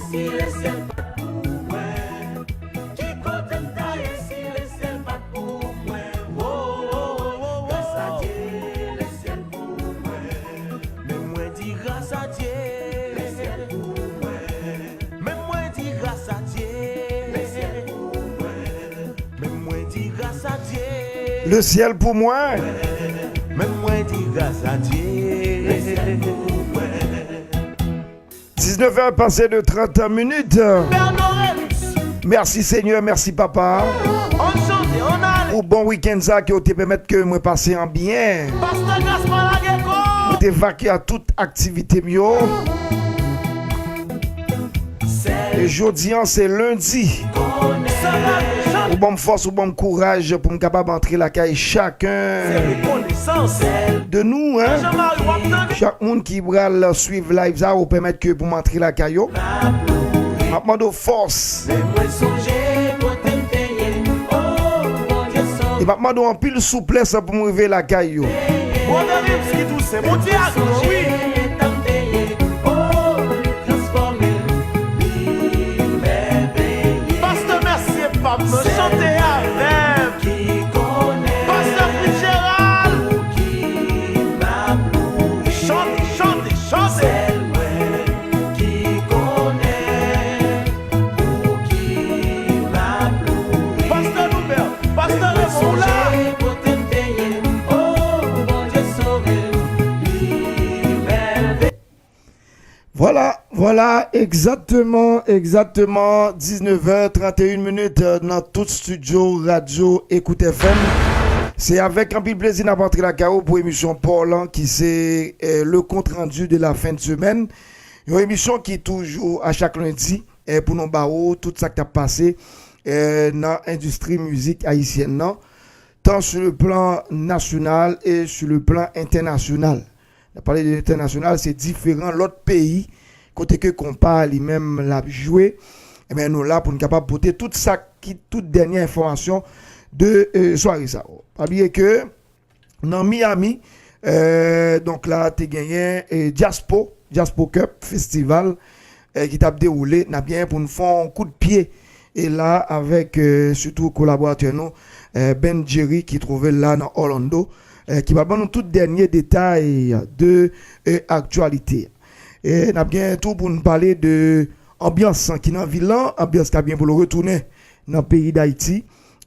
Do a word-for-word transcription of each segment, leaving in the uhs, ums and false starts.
Si lesyèl pa t pou mwen, ki kote m ta ye si lesyèl pa t pou mwen? Wo, wo, wo, wo, wo. Gras a Dye, lesyèl pou mwen. Men mwen di gras a Dye. Lesyèl pou mwen. Men mwen di gras a Dye. Lesyèl pou mwen. Men mwen di gras a Dye. Lesyèl pou mwen. Men mwen di gras a Dye. Lesyèl pou mwen. Dix-neuf heures passées de trente minutes. Pè Norens. Mèsi Senyè, mèsi Papa. Ann chante, ann ale. Pou bon wikenn sa ke w te pèmèt ke mwen pase an byen. Pastè Gaspar lage kò. Mwen te vakye a tout aktivite m yo. E jodi an se lendi. Ou ban m fòs, ou ban m kouraj pou m kapab antre lakay chak de nou, hein. Chak moun ki pral swiv live sa, ou pèmèt ke pou m antre lakay yo. M ap mande w fòs. E m ap mande w anpil souplès pou m rive lakay yo. Pastè Mercier pa m nan chante avè m. Pastè Fitzgerald. Chante, chante, chante. Pastè Noubert, Pastè Raymond, ou la? Vwala, vwala, egzakteman, egzakteman, diznèf è trannteyen minit, euh, nan tout estidyo Radyo Ecoute F M. Se avèk anpil plezi n ap antre lakay ou pou emisyon pa w lan ki se, euh, le compte rendu de la fin de semaine. Yon emisyon ki toujou a chak lendi, euh, pou nou ba ou tout sa k t ap pase, euh, nan endistri mizik ayisyèn nan, tant sur le plan national et sur le plan international. N ap pale de entènasyonal, se diferan lòt peyi kote ke konpa li menm l ap jwe. Ebyen, nou la pou n kapab pote tout sa ki, tout dènye enfòmasyon de, euh, sware sa yo. Pa bliye ke nan Miami, euh, donk la, te genyen, euh, Diaspo, Diaspo Cup Festival, euh, ki t ap dewoule. N ap genyen pou n fè yon kout pye e la avèk, euh, sitou kolaboratè nou, euh, Ben Jerry ki twouve l la nan Orlando, euh, ki va ban nou tout dènye detay de, euh, aktyalite. E n ap gen tou pou n pale de anbyans ki nan vil lan, anbyans k ap gen pou l retounen nan peyi Dayiti,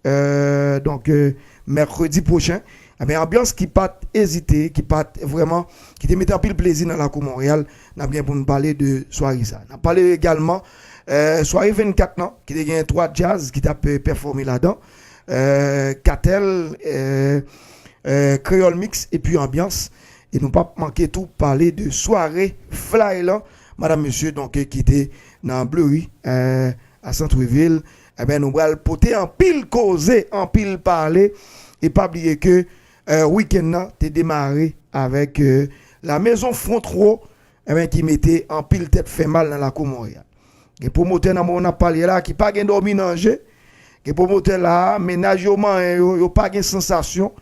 euh, donk, euh, mèkredi pwochen. Ebyen, anbyans ki pa t ezite, ki pa t vrèman, ki te mete anpil plezi nan lakou Monreyal. N ap gen pou n pale de sware sa. N ap pale egalman, euh, sware vennkat lan, ki te gen twa djaz ki t ap, euh, pèfòme ladan. Euh, Katèl, euh, euh, Kreyòl Mix epi Anbyans. E nou p ap manke tou pale de sware Fly lan, madam, mesye, donk, ki te nan Bleury, euh, a Santrevil. Ebyen, nou pral pote anpil koze, anpil pale. E pa bliye ke, euh, wikenn nan te demare avèk, euh, La Maison Front Row, ebyen, ki mete anpil tèt fè mal nan lakou Monreyal. Gen pwomotè nan moman n ap pale la ki pa gen dòmi nan je. Gen pwomotè la, mennaj yo manyen yo, yo pa gen sansasyon.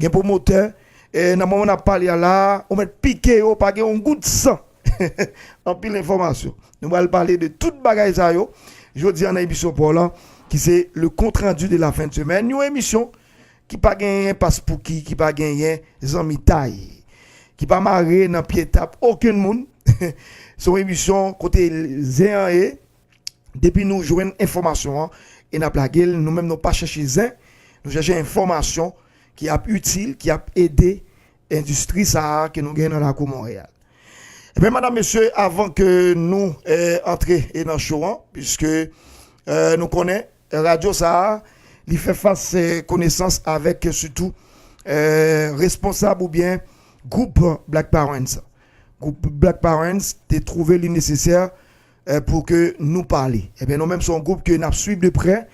Gen pwomotè, eh, nan moman n ap pale a la, ou mèt pike yo, pa gen yon gout san. Anpil enfòmasyon. Nou pral pale de tout bagay sa yo jodi a nan emisyon pa w lan, ki se le compte rendu de la fin de semaine. Yon emisyon ki pa genyen paspouki, ki pa genyen zanmitay, ki pa mare nan pye tap okenn moun. Se yon emisyon kote zen an ye. Depi nou jwenn enfòmasyon an e n ap lage l, nou menm nou pa chèche zen, nou chèche enfòmasyon ki ap itil, ki ap ede endistri sa a ke nou gen nan lakou Monreyal. Ebyen, madam, mesye, avan ke nou, eh, antre, eh, nan show an, piske, eh, nou konnen, eh, radyo sa a, li fè fas, eh, konesans avèk, eh, sitou, eh, responsab oubyen gwoup Black Parents. Gwoup Black Parents te twouve li nesesè, eh, pou ke nou pale. Ebyen, nou menm, se yon gwoup ke n ap swiv de prè,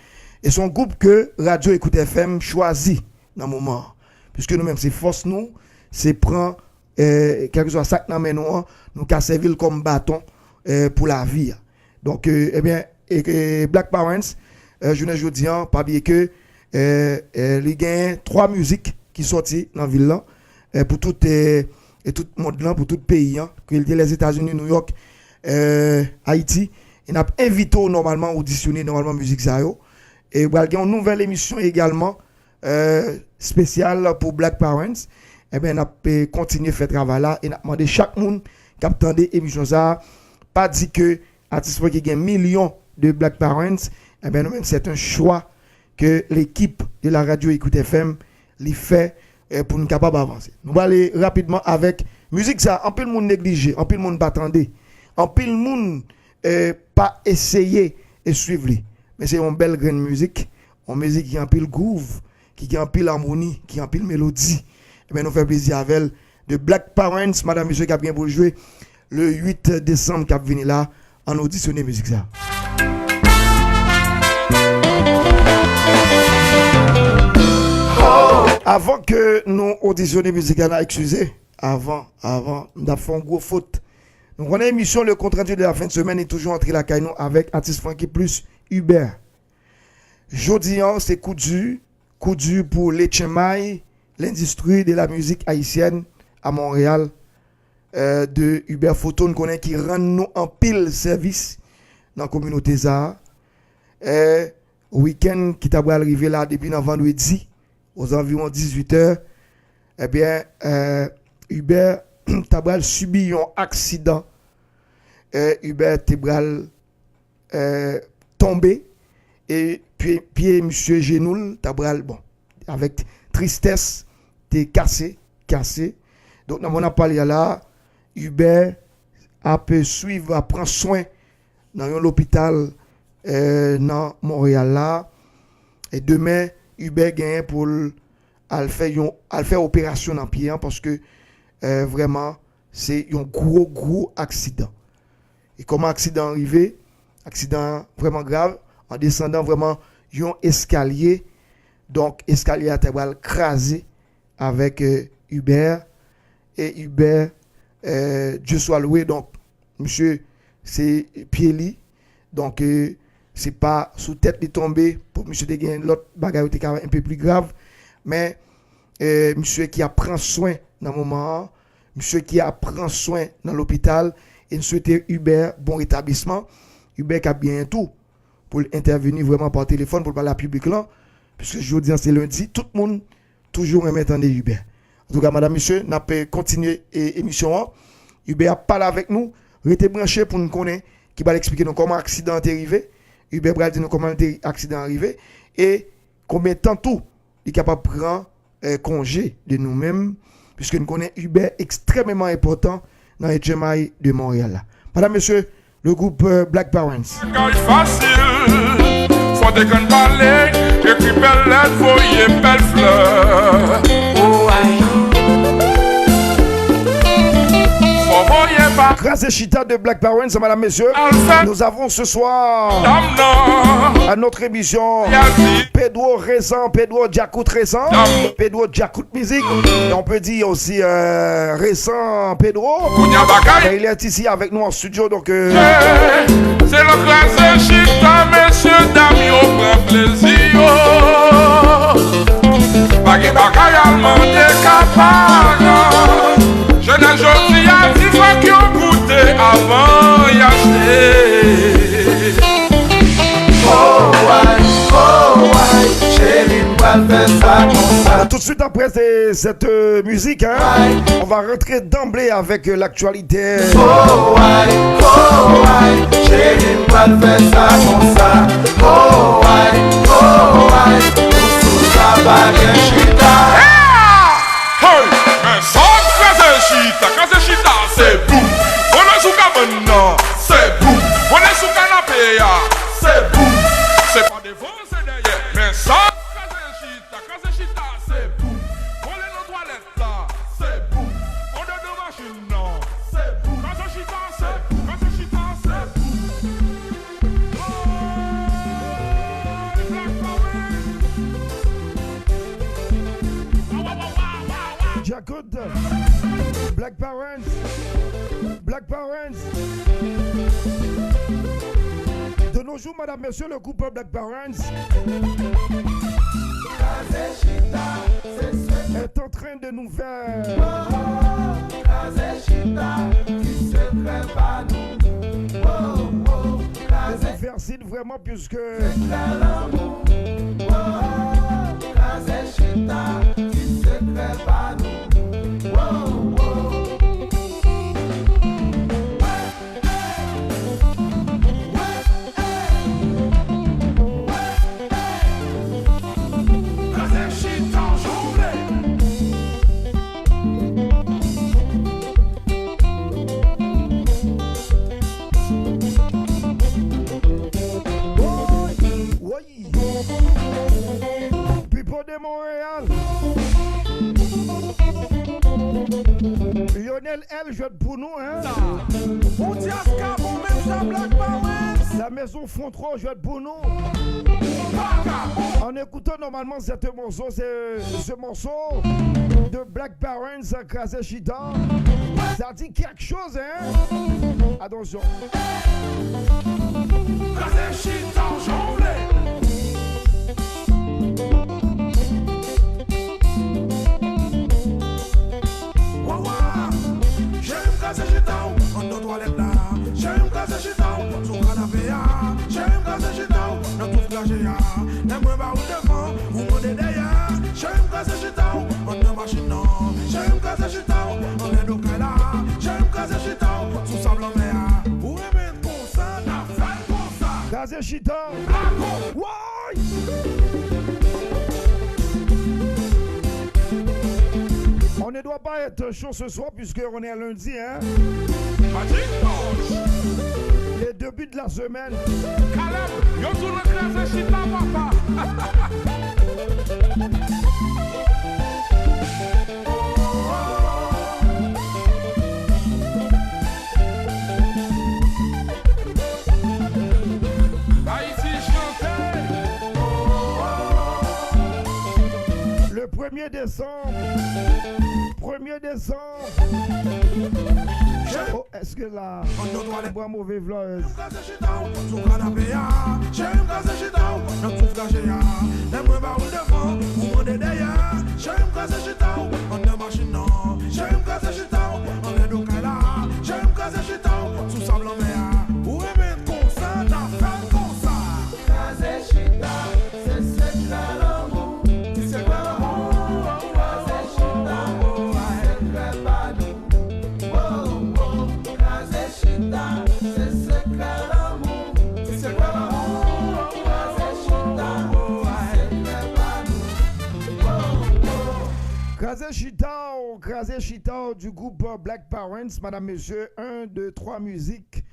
e se yon gwoup ke Radyo Ecoute F M chwazi nan moman an. Piske nou menm, se fòs nou, se pran, eh, kèlkeswa sa k nan men nou an, nou ka sèvi l kòm baton, eh, pou lavi a. Donk, eh, ebyen, e, e Black Parents, eh, jounen jodi an, pa bliye ke, eh, eh, li gen twa mizik ki sòti nan vil lan, eh, pou tout, eh, e tout mond lan, pou tout peyi an, ke li te Lèzetazini, Nouyòk, eh, Ayiti, E n ap envite w nòmalman, odisyone nòmalman mizik sa yo. E pral gen yon nouvèl emisyon egalman, eh, espesyal pou Black Parents. Ebyen, n ap, eh, kontinye fè travay la e n ap mande chak moun k ap tande emisyon sa a, pa di ke atis mwen ki gen milyon de Black Parents, ebyen, nou menm, c'est un choix ke l'équipe de la radio Écoute F M li fè, eh, pou n kapab avanse. Nou prale rapidman avèk mizik sa, anpil moun neglije, anpil moun pa tande, anpil moun, eh, pa eseye e swiv li. Men se yon bèl grenn mizik, yon mizik ki anpil groove, ki gen anpil amoni, ki anpil melodi. Ebyen, nou fè plezi avè l. The Black Parents, madanm mesye, k ap gen pou l jwe le uit desanm k ap vini la. Ann odisyone mizik sa. Avan ke nou odisyone mizik la, n a eskize. Avan, avan, m t ap fè yon gwo fot. Nou konnen emisyon Le Compte Rendu de la Fin de Semaine li toujou antre lakay nou avèk atis Francky plus Hubert. Jodi a, se kou di, kou di pou lechenmay, l'industrie de la musique haïtienne à Montréal, eh, de Hubert Photo, n konnen ki rann nou anpil sèvis nan kominote sa a. Eh, wikenn ki ta pral rive la depi nan vandredi, ozanviwon dizuit è, ebyen, eh, Hubert ta pral sibi yon aksidan. Eh, Hubert te pral eh, tonbe, e pye, pye misye, jenou l ta pral, bon, avèk tristès, te kase, kase. Donk, nan moman n ap pale a la, Hubert ap swiv, ap pran swen nan yon lopital, eh, nan Monreyal la. E demen, Hubert genyen pou l al fè yon, al fè operasyon nan pye an, paske, eh, vrèman, se yon gwo, gwo aksidan. E kòman aksidan an rive? Aksidan an vrèman grav, an desandan vrèman yon eskalye. Donk, eskalye a te pral kraze avèk, eh, Hubert. E Hubert, eh, Dieu soit loué, donk, misye, se pye li. Donk, eh, se pa sou tèt li tonbe, pou misye te gen lòt bagay yo te ka enpe pli grav. Men, eh, misye ki ap pran swen nan moman an, misye ki ap pran swen nan lopital, e n swete Hubert bon retablisman. Hubert k ap genyen tou pou l entèveni vrèman pa telefòn, pou l pale a piblik lan, piske jodi a se lendi, tout moun toujou renmen tande Hubert. Antouka, madanm, mesye, n ap, eh, kontinye, eh, emisyon an. Hubert ap pale avèk nou. Rete branche pou n konnen, ki pral eksplike nou kòman aksidan an te rive. Hubert pral di nou kòman te, aksidan an rive. E konbyen tan tou li kapab pran, eh, konje de nou menm, piske n konnen Hubert ekstrèmeman enpòtan nan H M I de Montréal la. Madanm, mesye, le groupe, euh, Black Parents. Bagay fasil, fò te konn pale, ekri bèl lèt, voye bèl flè. Oh, ay. Fò voye pa. Kraze chita de Black Parents, madame, messieurs. Alfred. Nous avons ce soir Dam nan. À notre émission Yal di. Pedro Rezan, Pedro Djakout Rezan, Dam. Pedro Djakout Mizik. Et on peut dire aussi, euh, Rezan Pedro. Kounye a bagay. Ben, il est ici avec nous en studio, donc, euh, se lè kraze chita, mesye dam yo pran plezi yo. Pa gen bagay al mande ka paran. Jenès jodi a di fòk yo goute avan y achte. Oh, ay, oh, ay, cheri, m pral fè sa konsa. Tout de suite après ces- cette, euh, musique, hein, on va rentrer d'emblée avec, euh, l'actualité. Oh, ay, oh, ay, cheri, m pral fè sa konsa. Oh, ay, oh, ay, pou sou sa pa gen chita. Hey! Men sa k kraze chita, kraze chita, se boum. Vole sou kabann nan, se boum. Vole sou kanape a, se boum. Se pa devan, se dèyè. Men sa k kraze chita, kraze chita, se boum. Vole nan twalèt la, se boum. Andedan machin nan, se boum. Kraze chita, se boum. Kraze chita, se boum. Woy, Black Power. Djakout, Black Parents, Black Parents. De nos jours, madame, messieurs, le groupe Black Parents est en train de nous faire. Oh, oh, kraze chita, ki sekrè pa nou. Oh, oh, Sid vrèman, puiske. Sekrè lanmou, oh, kraze chita, di sekrè pa nou. Oh, oh. Woy! Pipo de Montréal. Lionel L jwèt pou nou, hein? Ou di Askabon menm jan Black Parents. La Maison Frontro jwèt pou nou. An ekoutan nòmalman sète mòso, se, se mòso de Black Parents, Kraze Chita. Sa di kèk choz, hein? Atansyon. Kraze chita w jan w vle. Wawa, cheri m kraze chita w anndan twalèt la. Cheri m kraze chita w sou kanape a. Cheri m kraze chita w nan twou kraje a. Lè mwen ba ou devan, ou mande dèyè. Cheri m kraze chita w anndan machin nan. Cheri m kraze chita w anlè do kay la. Cheri m kraze chita w sou sab lanmè a. Ou renmen konsa, n ap fè l konsa. Kraze chita. Woy! On ne doit pas être chaud ce soir puisque on est à lundi, hein? Magic Touch. Le début de la semaine. Caleb, yo tou nan kraze chita, papa. Ayiti chante. Le premye desanm. Premye desanm. Oh, èske la, mwen pran move vlòz? Chita w sou kanape a. Cheri m kraze chita w nan twou kraje a. Lè mwen ba ou devan, ou mande dèyè. Cheri m kraze chita w anndan machin nan. Cheri m kraze chita w anlè do kay la. Cheri m kraze chita w sou sab lanmè a. Ou renmen konsa, n ap fè l konsa. Kraze chita, se sekrè lanmou. Di sekrè lanmou. Kraze chita, se sekrè pa nou. Kraze chita, se sekrè lanmou. Di sekrè lanmou. Kraze chita, se sekrè pa nou. Kraze chita w, kraze chita w du groupe, euh, Black Parents, madam, mesye, un, deux, trois musiques,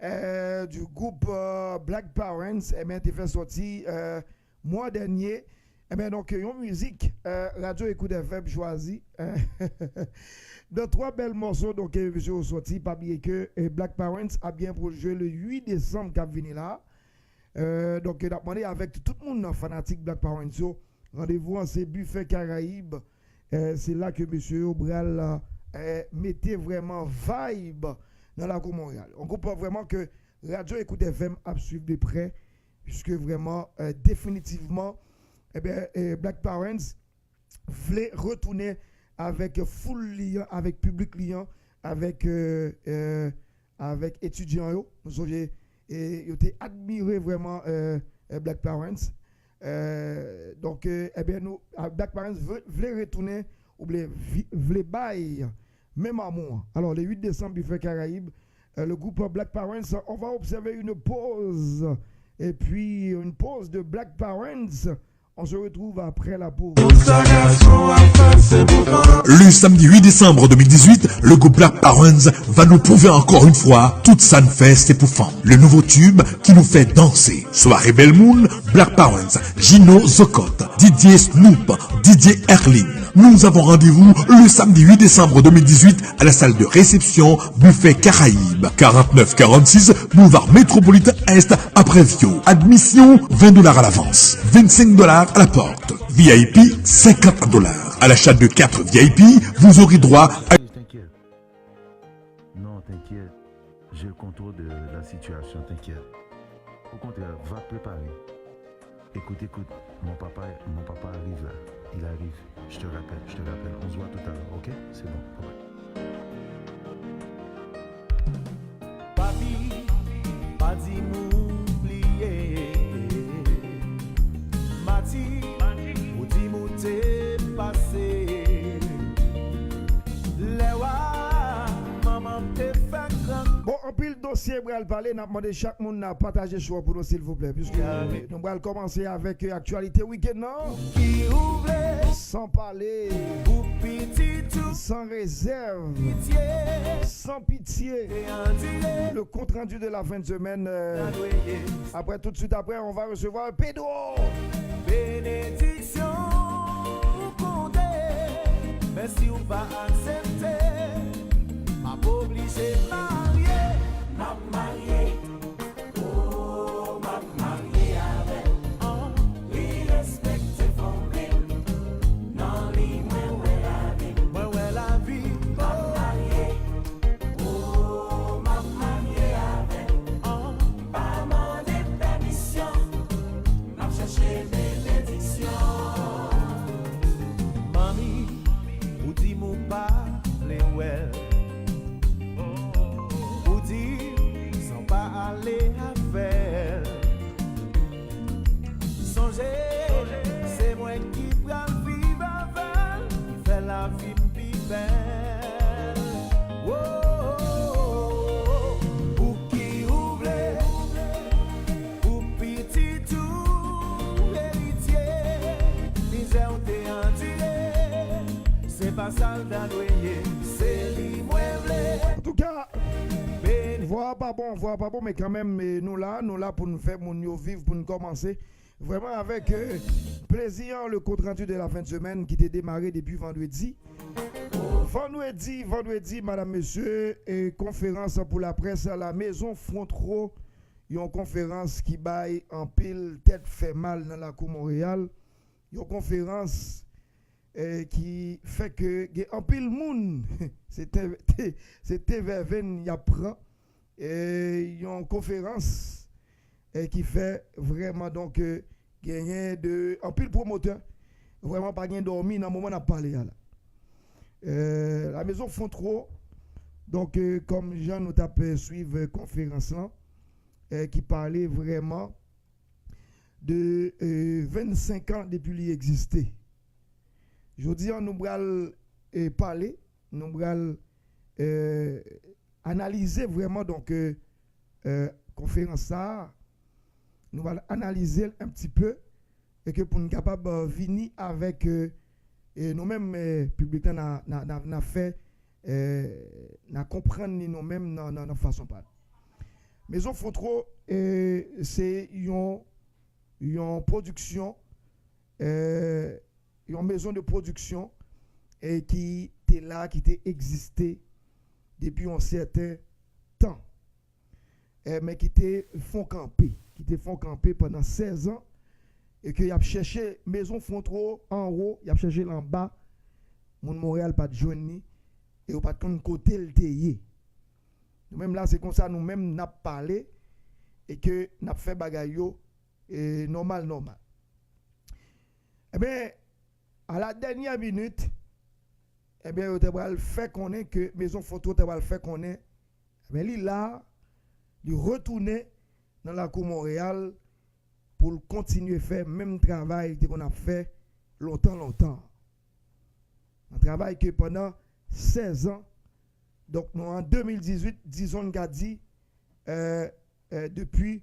euh, du groupe, euh, Black Parents, ebyen, te fè sòti, euh, mwa dènye. Ebyen, donk, yon mizik, euh, Radio Écoute F M chwazi, euh, nan twa bèl mòso, donk, euh, misye yo sòti. Pa bliye ke, euh, Black Parents ap gen pou l jwe le uit desanm k ap vini la. Euh, donk, n ap mande avèk tout moun nan fanatik Black Parents yo, randevou an se Bifè Karayib. Euh, se la ke mesye yo pral, euh, mete vrèman vibe nan lakou Monreyal. Yon gwoup vrèman ke Radio Écoute F M ap swiv de prè, puiske vrèman, euh, definitivman, ebyen, euh, Black Parents vle retounen avèk foul li an, avèk piblik li an, avèk, euh, euh, avèk etidyan yo. Nou sonje, e, yo te admire vrèman, euh, euh, Black Parents. Euh, donk, euh, ebyen, nou, a, Black Parents vle, vle retounen, ou vle vi-, vle bay menm amou an. Alors, le huit décembre, Buffet Caraïbe, euh, le groupe Black Parents, on va observer une pause. Et puis, une pause de Black Parents. On se retrouve après la pause. Le samedi huit décembre deux mille dix-huit, le groupe Black Parents va nous prouver encore une fois tout sa n fè se pou fanm. Le nouveau tube qui nous fait danser. Soirée Bèl Moun, Black Parents, Gino Zokot, D J Snoop, D J Erlin. Nous avons rendez-vous le samedi huit décembre deux mille dix-huit à la salle de réception Buffet Caraïbe, quarante-neuf quarante-six boulevard Métropolitain Est à Prèvyo. Admission, vingt dollars à l'avance, vingt-cinq dollars à la porte. V I P, cinquante dollars. À l'achat de quatre V I P, vous aurez droit à... T'inquiète. Non, t'inquiète. J'ai le contrôle de la situation, t'inquiète. Au contraire, va te préparer. Écoute, écoute, mon papa, mon papa arrive là. Il arrive. Je te rappelle, je te rappelle. On se voit tout à l'heure, ok? C'est bon, bye bye. Papi, pa di m ou bliye Ansyen pral pale, n ap mande chak moun nan pataje show pou nou, silvouplè, piske nou pral kòmanse avèk, euh, aktyalite wikenn nan. Ki ou vle? San pale. Pou pitit ou. San rezèv. Pitye. San pitye. Te andire. Le compte rendu de la fin de semaine, euh, après, tout de suite après, on va recevoir Pedro. Benediksyon ou konte, men si w pa aksepte, m ap oblije marye. M ap marye, oh, m ap marye avè l. Li respekte fanmi l, nan li mwen wè lavi. Mwen wè lavi. M ap marye, oh, m ap marye avè l. M pa mande pèmisyon, m ap chèche benediksyon. Manmi, ou di m ou pa vle wè l. Ou di m san pa ale avè l. Sonje, se mwen ki pral viv avè l, ki fè lavi m pi bèl. Oh, oh, oh, oh. Pou ki ou vle, pou pitit ou eritye, mizè w te andire, se pa sa l ta dwe ye, se li mwen vle. Antouka, vwa a pa bon, vwa a pa bon, men kanmenm, eh, nou la, nou la pou n fè moun yo viv, pou n kòmanse vrèman avèk, eh, plezi an, le compte rendu de la fin de semaine ki te demare depi vandredi. Vandredi, vandredi, madam, mesye, eh, konferans pou laprès, la Maison Frontreau, yon konferans ki bay anpil tèt fè mal nan lakou Monreyal, yon konferans, eh, ki fè ke gen anpil moun, se te, te, se te vèvenn y ap pran, eh, yon konferans, eh, ki fè vrèman, donk, eh, genyen de anpil pwomotè, vrèman pa gen dòmi nan moman n ap pale a la. Eh, la Maison Frontreau, donk, eh, kòm jan nou t ap, eh, swiv, eh, konferans lan, eh, ki pale vrèman de, eh, vennsenk an depi li egziste. Jodi a, nou pral, eh, pale, nou pral, eh, analize vrèman, donk, eh, eh, konferans sa a. Nou pral analize l un petit peu, e ke pou n kapab, eh, vini avèk, eh, eh, nou menm, eh, piblik la, n a, n a, n a, n a fè, eh, n a konprann li nou menm nan, nan, nan fason pa nou. Maison Frontreau, eh, se yon, yon pwodiksyon, eh, yon maison de production, eh, ki te la, ki te egziste depi yon sèten tan, eh, men ki te fon kanpe, ki te fon kanpe pandan sèz an, e ke y ap chèche Maison Frontreau anwo, y ap chèche l anba, moun Monreyal pa t jwenn li, e yo pa t konn kote l te ye. Nou menm la, se konsa nou menm n ap pale, e ke n ap fè bagay yo, e, nòmal, nòmal. Ebyen, a la dènyè minit, ebyen, yo te pral fè konnen ke Maison Frontreau te pral fè konnen, ebyen, li la, li retounen nan lakou Monreyal pou l kontinye fè menm travay li te konn ap fè lontan, lontan. Yon travay ke pandan sèz an, donk nou an de mil dizuit, dizon n ka di, eh, eh, depi,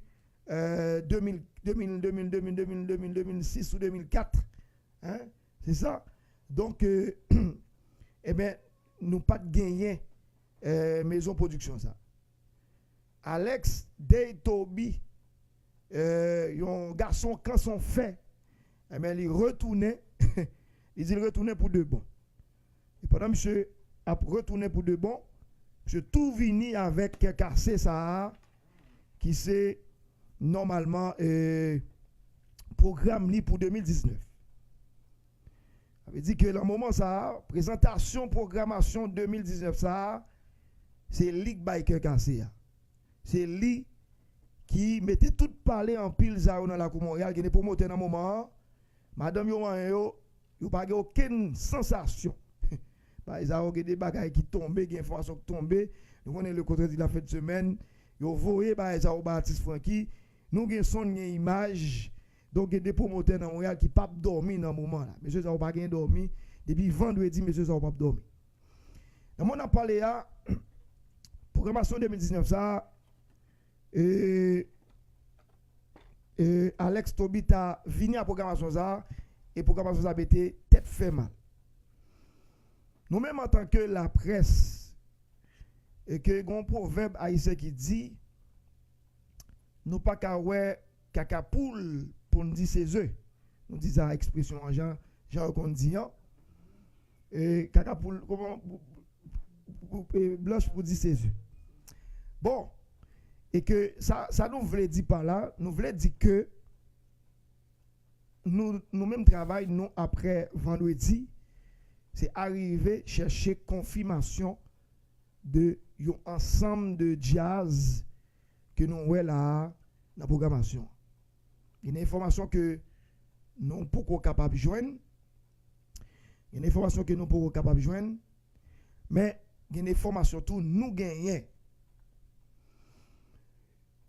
eh, de mil, de mil, de mil, de mil, de mil, de mil, de mil sis ou de mil kat, hein, se sa. Donk, eh, ebyen, nou pa t genyen, eh, maison production sa. Alex Dey Toby, eh, yon gason kanson fè, ebyen, li retounen, li di l retounen pou de bon. E pandan misye ap retounen pou de bon, misye tou vini avèk kè kase sa a, ki se nòmalman, eh, pwogram li pou de mil diznèf. Sa vle di ke nan moman sa a, prezantasyon pwogramasyon de mil diznèf sa a, se li k bay kè kase a. Se li ki mete tout pale anpil sa yo nan lakou Monreyal. Gen de pwomotè nan moman an, madanm yo manyen yo, yo pa gen okenn sansasyon. Bagay sa yo, gen de bagay ki tonbe, gen enfòmasyon ki tonbe. Nou konnen le compte rendu de la fin de semaine, yo voye bagay sa yo ba atis Francky. Nou gen son, gen imaj. Donk, gen de pwomotè nan Monreyal ki p ap dòmi nan moman la. Mesye sa yo pa gen dòmi. Depi vandredi, mesye sa yo p ap dòmi. Nan moman n ap pale a, pwogramasyon de mil diznèf sa a, E, e Alex Toby ta vini a pwogramasyon sa a, e pwogramasyon sa a mete tèt fè mal. Nou menm antanke laprès, e ke gen yon pwovèb ayisyen ki di, nou pa ka wè kaka poul pou n di se ze. Nou di sa ekspresyon an jan, jan yo konn di an. E kaka poul, kòman, pou, pou, pou, e, blanch pou di se ze. Bon, e ke sa, sa nou vle di pa la, nou vle di ke nou, nou menm travay nou apre vandredi, se arive chèche konfimasyon de yon ansanm de djaz ke nou wè la a nan pwogramasyon. Gen de enfòmasyon ke nou poko kapab jwenn. Gen de enfòmasyon ke nou poko kapab jwenn. Men gen de enfòmasyon tou nou genyen.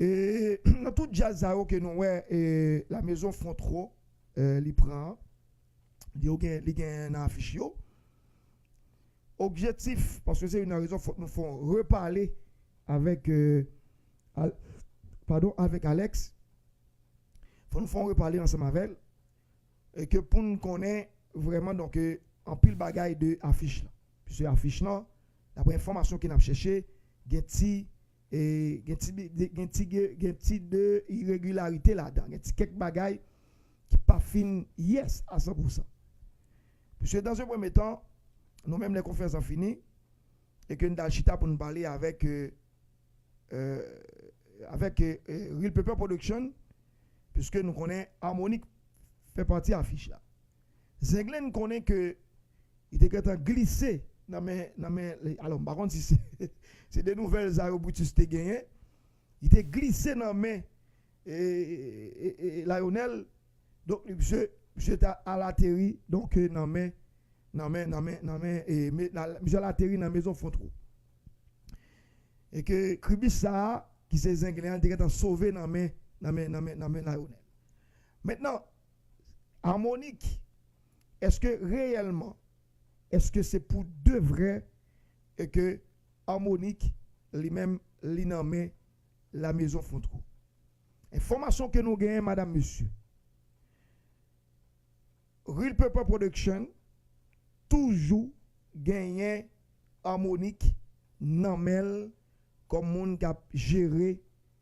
E nan tout djaz sa yo ke nou wè, e, La Maison Fontreau, e, li pran, li yo gen, li gen nan afich yo. Objektif, paske se youn nan rezon, fòk nou fè yon repale avèk, e, Al-, padon, avèk Alex. Fòk nou fè yon repale ansanm avè l. E ke pou n konnen vrèman, donk, e, anpil bagay de afich lan. Piske afich lan, daprè enfòmasyon ke n ap chèche, gen ti, e, gen ti, gen ti, gen ti de iregilarite ladan. Gen ti kèk bagay ki pa fin yes a san pou san. Piske dans un premier temps, nou menm lè konferans lan fini, e ke n t al chita pou n pale avèk, e, e, avèk, e, e, Real Paper Production, piske nou konnen Harmonik fè pati afich la. Zenglen konnen ke li te gentan glise nan men, nan men, alò, m pa konn si se, se de nouvèl sa yo Brutus te genyen. Li te glise nan men, e, e, e, e, Lionel. Donk, misye, misye ta al ateri, donk, e, nan men, nan men, nan men, nan men, e, me, la, misye al ateri nan Maison Fontreau. E ke kribich sa a, ki se Zenglen an, te gentan sove nan men, nan men, nan men, nan men Lionel. Mentnan, Harmonik, èske reyèlman, èske se pou de vrè e ke Harmonik, li menm, li nan men La Maison Fontreau? Enfòmasyon ke nou genyen, madam, mesye, Real Paper Production toujou genyen Harmonik nan men l kòm moun k ap jere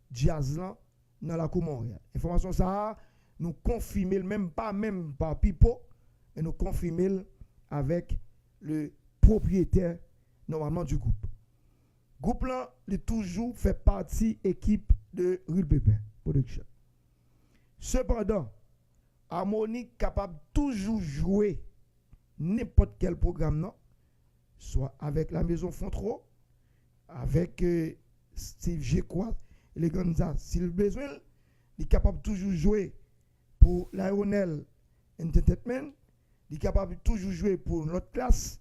djaz lan nan lakou Monreyal. Enfòmasyon sa a, nou konfime l, menm pa menm pa Pipo, men nou konfime l avèk le pwopriyetè, nòmalman, di gwoup. Gwoup lan, li toujou fè pati ekip de Real Paper Production. Sepandan, Harmonik kapab toujou jwe nenpòt kèl pwogram nan, swa avèk La Maison Fontreau, avèk, e, Steve Jekwa, Eleganza, si l bezwen l, li kapab toujou jwe pou Lionel Entertainment, li kapab toujou jwe pou Lòt Klas,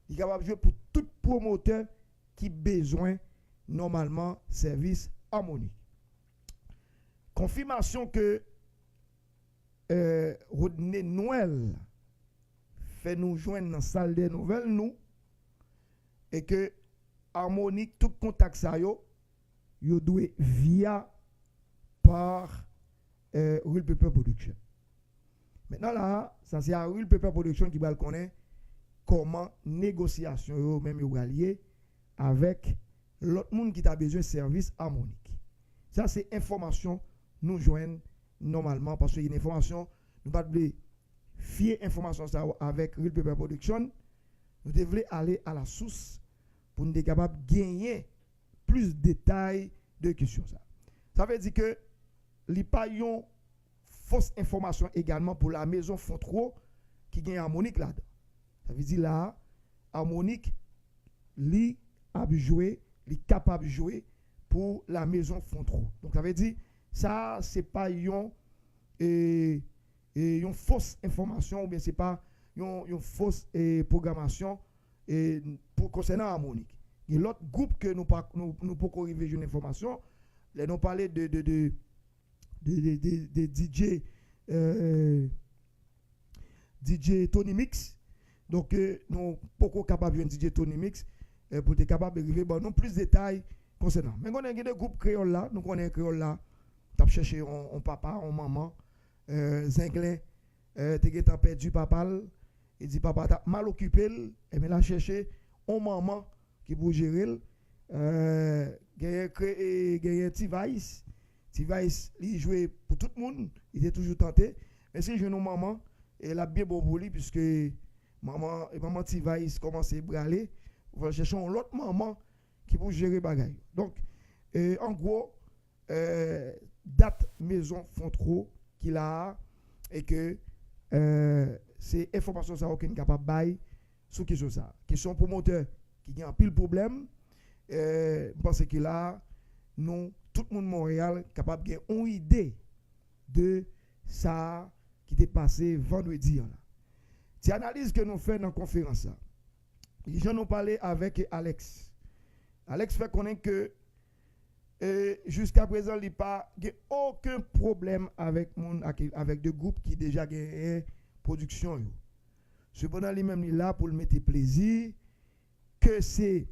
li kapab jwe pou tout pwomotè ki bezwen nòmalman sèvis Harmonik. Konfimasyon ke, e, Rodney Noël fè nou jwenn nan sal dè nouvèl nou, e ke Harmonik, tout kontak sa yo, yo dwe via pa, e, Real Paper Production. Mentnan la a, sa se a Real Paper Production ki pral konnen kòman negosyasyon yo menm yo pral ye avèk lòt moun ki ta bezwen sèvis Harmonik. Sa se enfòmasyon nou jwenn nòmalman, paske gen enfòmasyon, nou pa t vle fye enfòmasyon sa yo avèk Real Paper Production. Nou te vle ale a la sous pou n te kapab genyen plis detay de kesyon sa. Sa vle di ke li pa yon fos enfòmasyon egalman pou La Maison Fontreau ki gen Harmonik ladan. Sa vle di la a, Harmonik, li ap jwe, li kapab jwe pou La Maison Fontreau. Donk, sa vle di, sa a, se pa yon, e, e, yon fos enfòmasyon oubyen se pa yon, yon fos, e, pwogramasyon, e, pou konsènan Harmonik. Gen lòt gwoup ke nou pa, nou, nou poko rive jwenn enfòmasyon. Lè nou pale de, de, de, de, de, de, de D J, e, D J Tony Mix. Donk, e, nou poko kapab jwenn D J Tony Mix, e, pou te kapab rive ban nou plis detay konsènan. Men konnen gen de gwoup kreyòl la, nou konnen kreyòl la, t ap chèche yon, yon papa, yon manman, eh, Zenglen, eh, te gentan pèdi papa l, e di papa t ap mal okipe l, ebyen l al chèche yon manman ki pou jere l. Eh, genyen kre-, eh, genyen T-Vice. T-Vice, li jwe pou tout moun, li te toujou tante. Men si l jwenn yon manman, e l ap byen bon pou li, piske manman, e manman T-Vice kòmanse brale, ou fè l chèche yon lòt manman ki pou jere bagay yo. Donk, eh, an gwo, eh, dat Mezon Fontwo ki la a, e ke, eh, se enfòmasyon sa yo ke n kapab bay sou kesyon sa a. Kesyon pwomotè ki gen anpil pwoblèm, eh, m panse ke la a, nou, tout moun Monreyal kapab gen yon ide de sa a ki te pase vandredi an la. Ti analiz ke nou fè nan konferans la, jan nou pale avèk Alex, Alex fè konnen ke, e, jiskaprezan, li pa gen okenn pwoblèm avèk moun, ak, avèk de gwoup ki deja genyen pwodiksyon yo. Sepandan, li menm, li la pou l mete plezi, ke se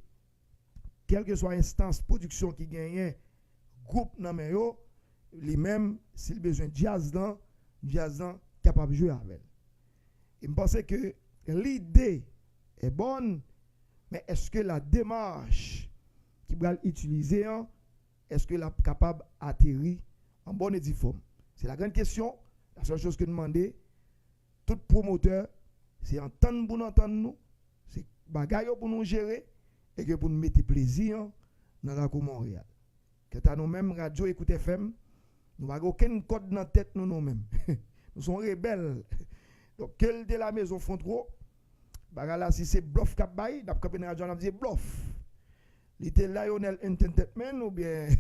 kèlkeswa enstans pwodiksyon ki genyen gwoup nan men yo, li menm, si l bezwen djaz lan, djaz lan kapab jwe avè l. E m panse ke lide est bonne, men èske la démarche ki pral itilize an, èske l ap kapab ateri an bòn e di fòm? Se la grande question. La seule chose ke n mande, tout pwomotè, se antann pou n antann nou, se bagay yo pou nou jere, e ke pou n mete plezi an nan lakou Monreyal. Kanta nou menm, Radyo Ecoute F M, nou pa gen okenn kòd nan tèt nou, nou menm. Nou se yon rebèl. Donk, ke l te la Mezon Fontwo, bagay la, si se blòf k ap bay, n ap kanpe nan radyo a, n ap di se blòf. Li te Lionel Entertainment oubyen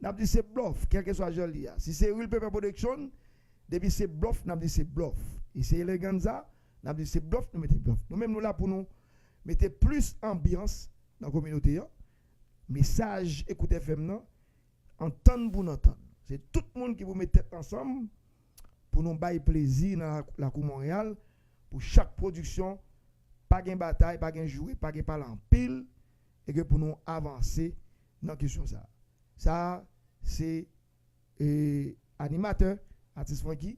n ap di se blòf, kèlkeswa jan l ye a. Si se Real Paper Production, depi se blòf, n ap di se blòf. E se Eleganza, n ap di se blòf, nou mete blòf. Nou menm, nou la pou nou mete plis anbyans nan kominote an. Mesaj Ecoute F M nan, antann pou n antann. Se tout moun ki pou met tèt ansanm pou nou bay plezi nan la-, lakou Monreyal, pou chak pwodiksyon, pa gen batay, pa gen joure, pa gen pale anpil, e ke pou nou avanse nan kesyon sa a. Sa a, se, e, animatè, atis Francky,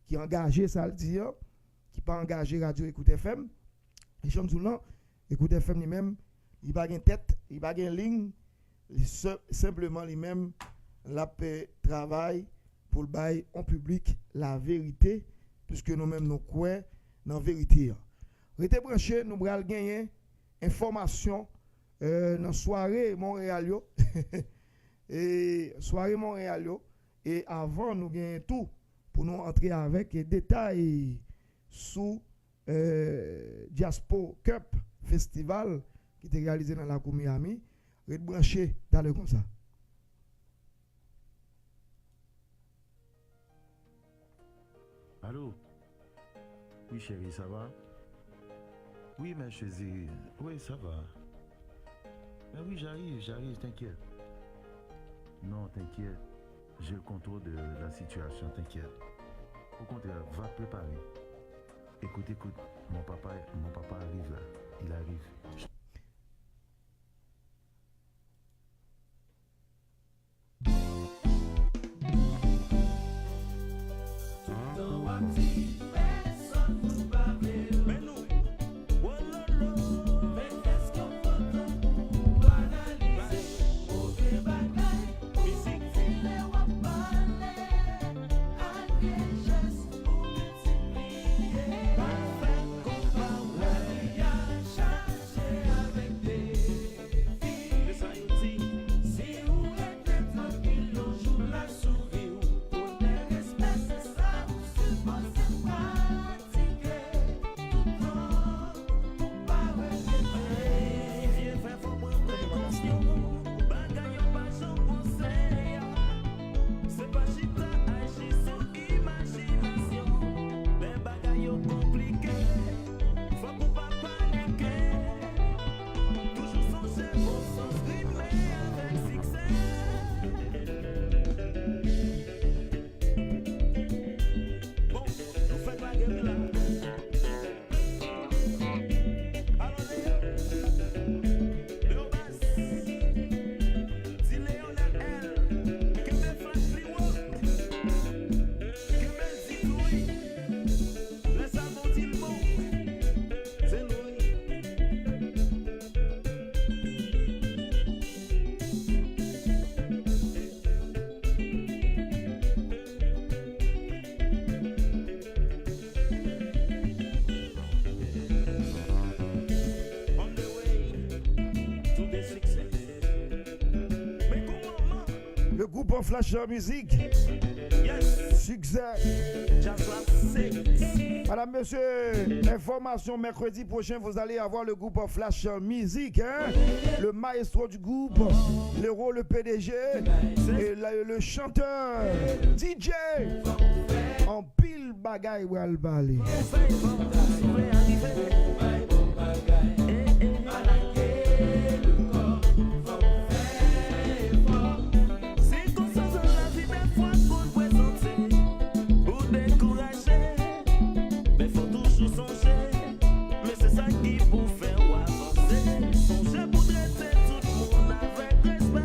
ki angaje sa l di an, ki pa angaje Radyo Ecoute F M. E jan m di w lan, Ecoute F M li menm, li pa gen tèt, li pa gen liy, li sen-, senpleman li menm, l ap, eh, travay pou l bay yon piblik laverite, piske nou menm nou kwè nan verite an. Rete branche, nou pral genyen enfòmasyon, eh, nan sware Monreyal yo. E sware Monreyal yo. E avan nou genyen tou pou nou antre avèk detay sou, eh, Diaspo Cup Festival ki te reyalize nan lakou Miami. Ret branche, talè konsa. Allô? Oui, chérie, ça va? Oui, ma chérie, oui, ça va. Mais oui, j'arrive, j'arrive, t'inquiète. Non, t'inquiète, j'ai le contrôle de la situation, t'inquiète. Au contraire, va te préparer. Écoute, écoute, mon papa, mon papa arrive là, il arrive. Groupe Flash Music. Siksè. Madam, mesye, enfòmasyon, mèkredi pwochen, vous allez avoir le groupe Flash Music, hein? Le maestro du groupe, Lero, le P D G, et le, le chanteur, D J. Anpil bagay pral pale. Se konsa sa lavi dèfwa konn prezante. Ou dekouraje, men fò toujou sonje. Men se sa ki pou fè w avanse. Sonje pou trete tout moun avèk respè.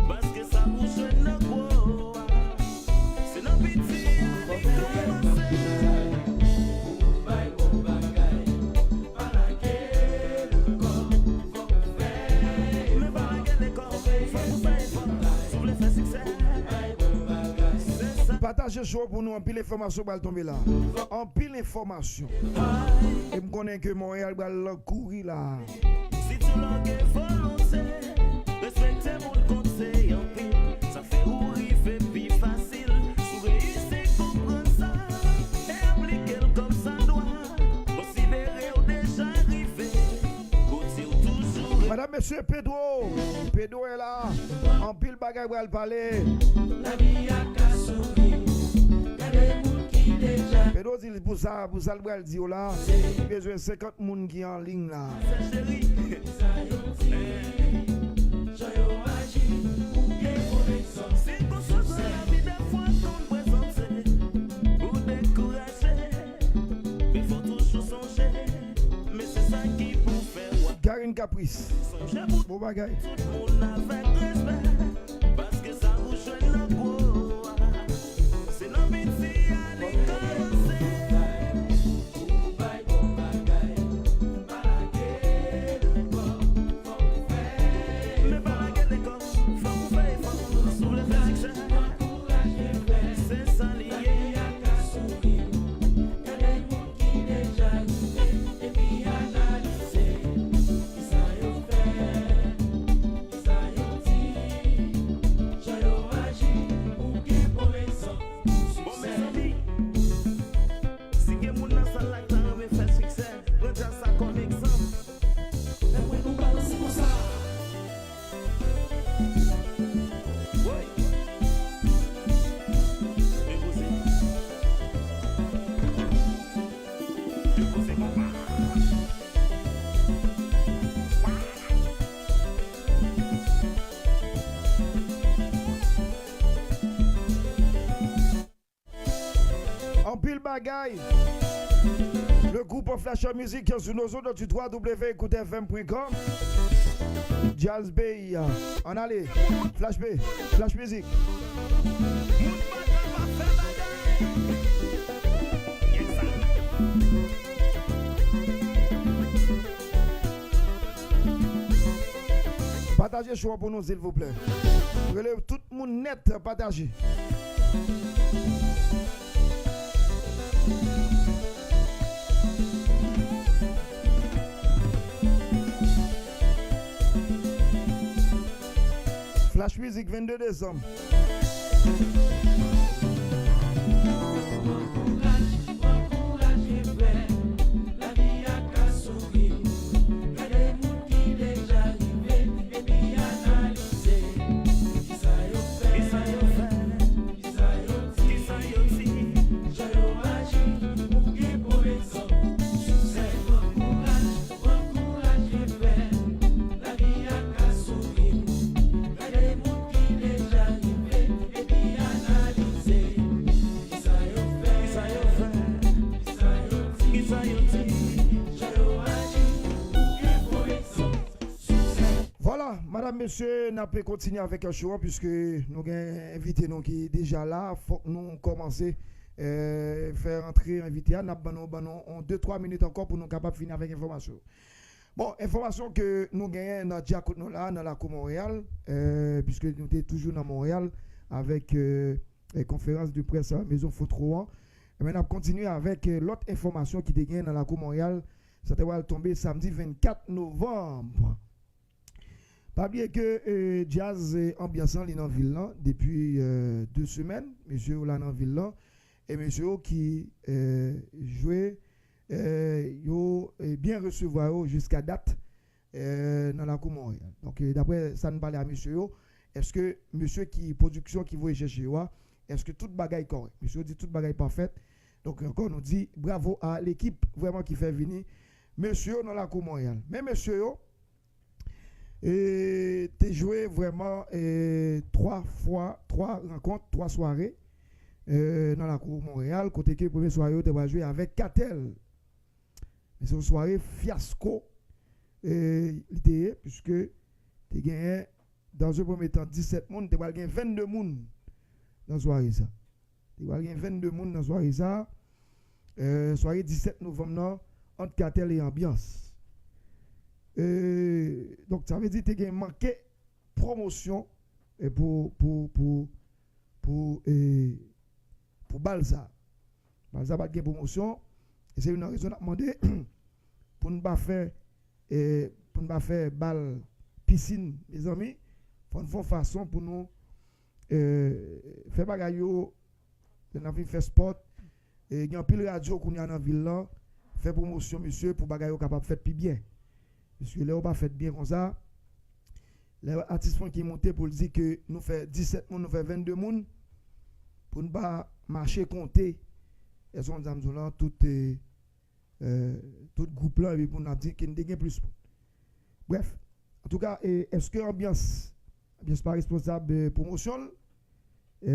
Paske sa ou jwenn nan gwo a, se nan piti a li kòmanse. Ou bay bon bagay, pa lage lekò, fòk ou fè efò. Men pa lage lekò, fòk ou fè efò. Si w vle fè siksè, bay bon bagay, se sa. Pataje show pou nou, anpil enfòmasyon pral tonbe la. Anpil enfòmasyon. E m konnen ke Montréal pral kouri la. Si tou lòt gen volonte, respekte moun konte anpil. Sa fè ou rive pi fasil. Si w reyisi konprann sa, e aplike l kòm sa dwa, konsidere w deja rive. Kote w toujou. Madam, mesye, Pedro, Pedro est là. Anpil bagay pral pale. Lavi a ka souri. Gade moun ki deja. Pedro di pou sa, pou sa l pral di yo la, li bezwen senkant moun ki an liy la. Karine Caprice. Bon bagay. Paske sa ou jwenn nan gwo a, se nan piti a li kòmanse. Ou bay bon bagay, pa lage lekò, fòk ou fè efò. Men pa lage lekò, fòk ou fè efò. Si w vle fè siksè, ankouraje fè. Se sa li ye. Lavi a ka souri, gade moun ki deja rive, epi analize kisa yo fè. Sa yo di, jan yo aji, ou gen bon egzanp. Bon, mezanmi, si gen moun nan sal la ki ta renmen fè siksè, pran djaz sa kòm egzanp. Fè mwen nou balanse konsa. Woy. Depoze. Depoze konpa. Anpil bagay. Le groupe Flash Music sou nos ondes du trois W écoute F M point com. Jazz Bay. Ann ale. Flash Bay. Flash Music. Pataje show pou nou, silvouplè. Rele tout moun nèt, pataje. Flash Music, vennde desanm. Vwala, madam, mesye, n ap kontinye avèk show an, piske nou gen envite nou ki deja la. Fòk nou kòmanse, eh, fè rantre envite a. N ap ban nou, ban nou on de twa minit ankò pou nou kapab fini avèk enfòmasyon. Bon, enfòmasyon ke nou genyen nan dja kote nou la, nan lakou Monreyal, eh, piske nou te toujou nan Monreyal avèk, eh, eh, konferans de près, eh, Mezon Fotwo an. Ebyen, n ap kontinye avèk, eh, lòt enfòmasyon ki te genyen nan lakou Monreyal. Sa te pral tonbe samdi vennkat novanm. Pa bliye ke eh, djaz eh, anbyans lan li nan vil lan depi eh, de semèn. Mesye yo la nan vil lan. E mesye yo ki eh, jwe, eh, yo eh, byen resevwa yo jiska dat eh, nan lakou Monreyal. Donk, eh, daprè sa n pale a mesye yo, èske mesye ki pwodiksyon ki voye chèche yo a, èske tout bagay kòrèk? Mesye yo di tout bagay pafèt. Donk, ankò, nou di bravo a lekip vrèman ki fè vini mesye yo nan lakou Monreyal. Men mesye yo, e, te jwe vrèman e, twa fwa, twa rankont, twa sware e, nan lakou Monreyal, kote ke premye sware yo te pral jwe avèk Katèl. Men se yon sware fyasko e, li te ye, piske te genyen, dans un premier temps, disèt moun, te pral gen vennde moun nan sware sa. Te pral gen vennde moun nan sware sa. E, sware disèt novanm nan, ant Katèl e Anbyans. E, donk, sa vle di te gen manke pwomosyon e, pou, pou, pou, pou, e, pou bal sa. Bal sa pa t gen pwomosyon. E se youn nan rezon n ap mande pou n pa fè, e, pou n pa fè bal pisin, mezanmi. Fò n fè yon fason pou nou e, fè bagay yo, lè n ap vin fè spòt. E, gen anpil radyo kounye a nan vil lan, fè pwomosyon, mesye, pou bagay yo kapab fèt pi byen. Piske lè yo pa fèt byen konsa, lè atis funk ki monte pou l di ke nou fè disèt moun, nou fè vennde moun, pou n pa mache konte, èske w konn sa m di w lan, tout, e, e, tout gwoup lan, epi pou n ap di ke n te gen plis moun. Brèf, antouka, e, èske Anbyans, Anbyans pa responsab e, pwomosyon l? E,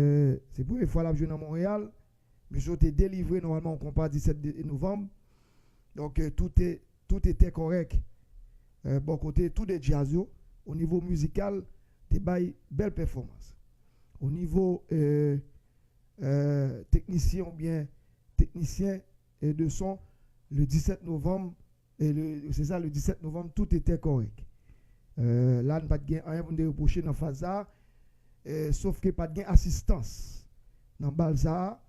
se premye fwa l ap jwe nan Monreyal. Mesye yo te delivre nòmalman yon konpa disèt de, novanm. Donk, e, tout e, tout etè kòrèk e, bò kote tou de djaz yo. O nivo mizikal, te bay bèl pèfòmans. O nivo e, e, teknisyen oubyen teknisyen e, de son, le disèt novanm, e, le, se sa, le disèt novanm, tout etè kòrèk. E, la, n pa t gen anyen pou n te repwoche nan faz sa, e, sof ke pa t gen asistans nan bal sa,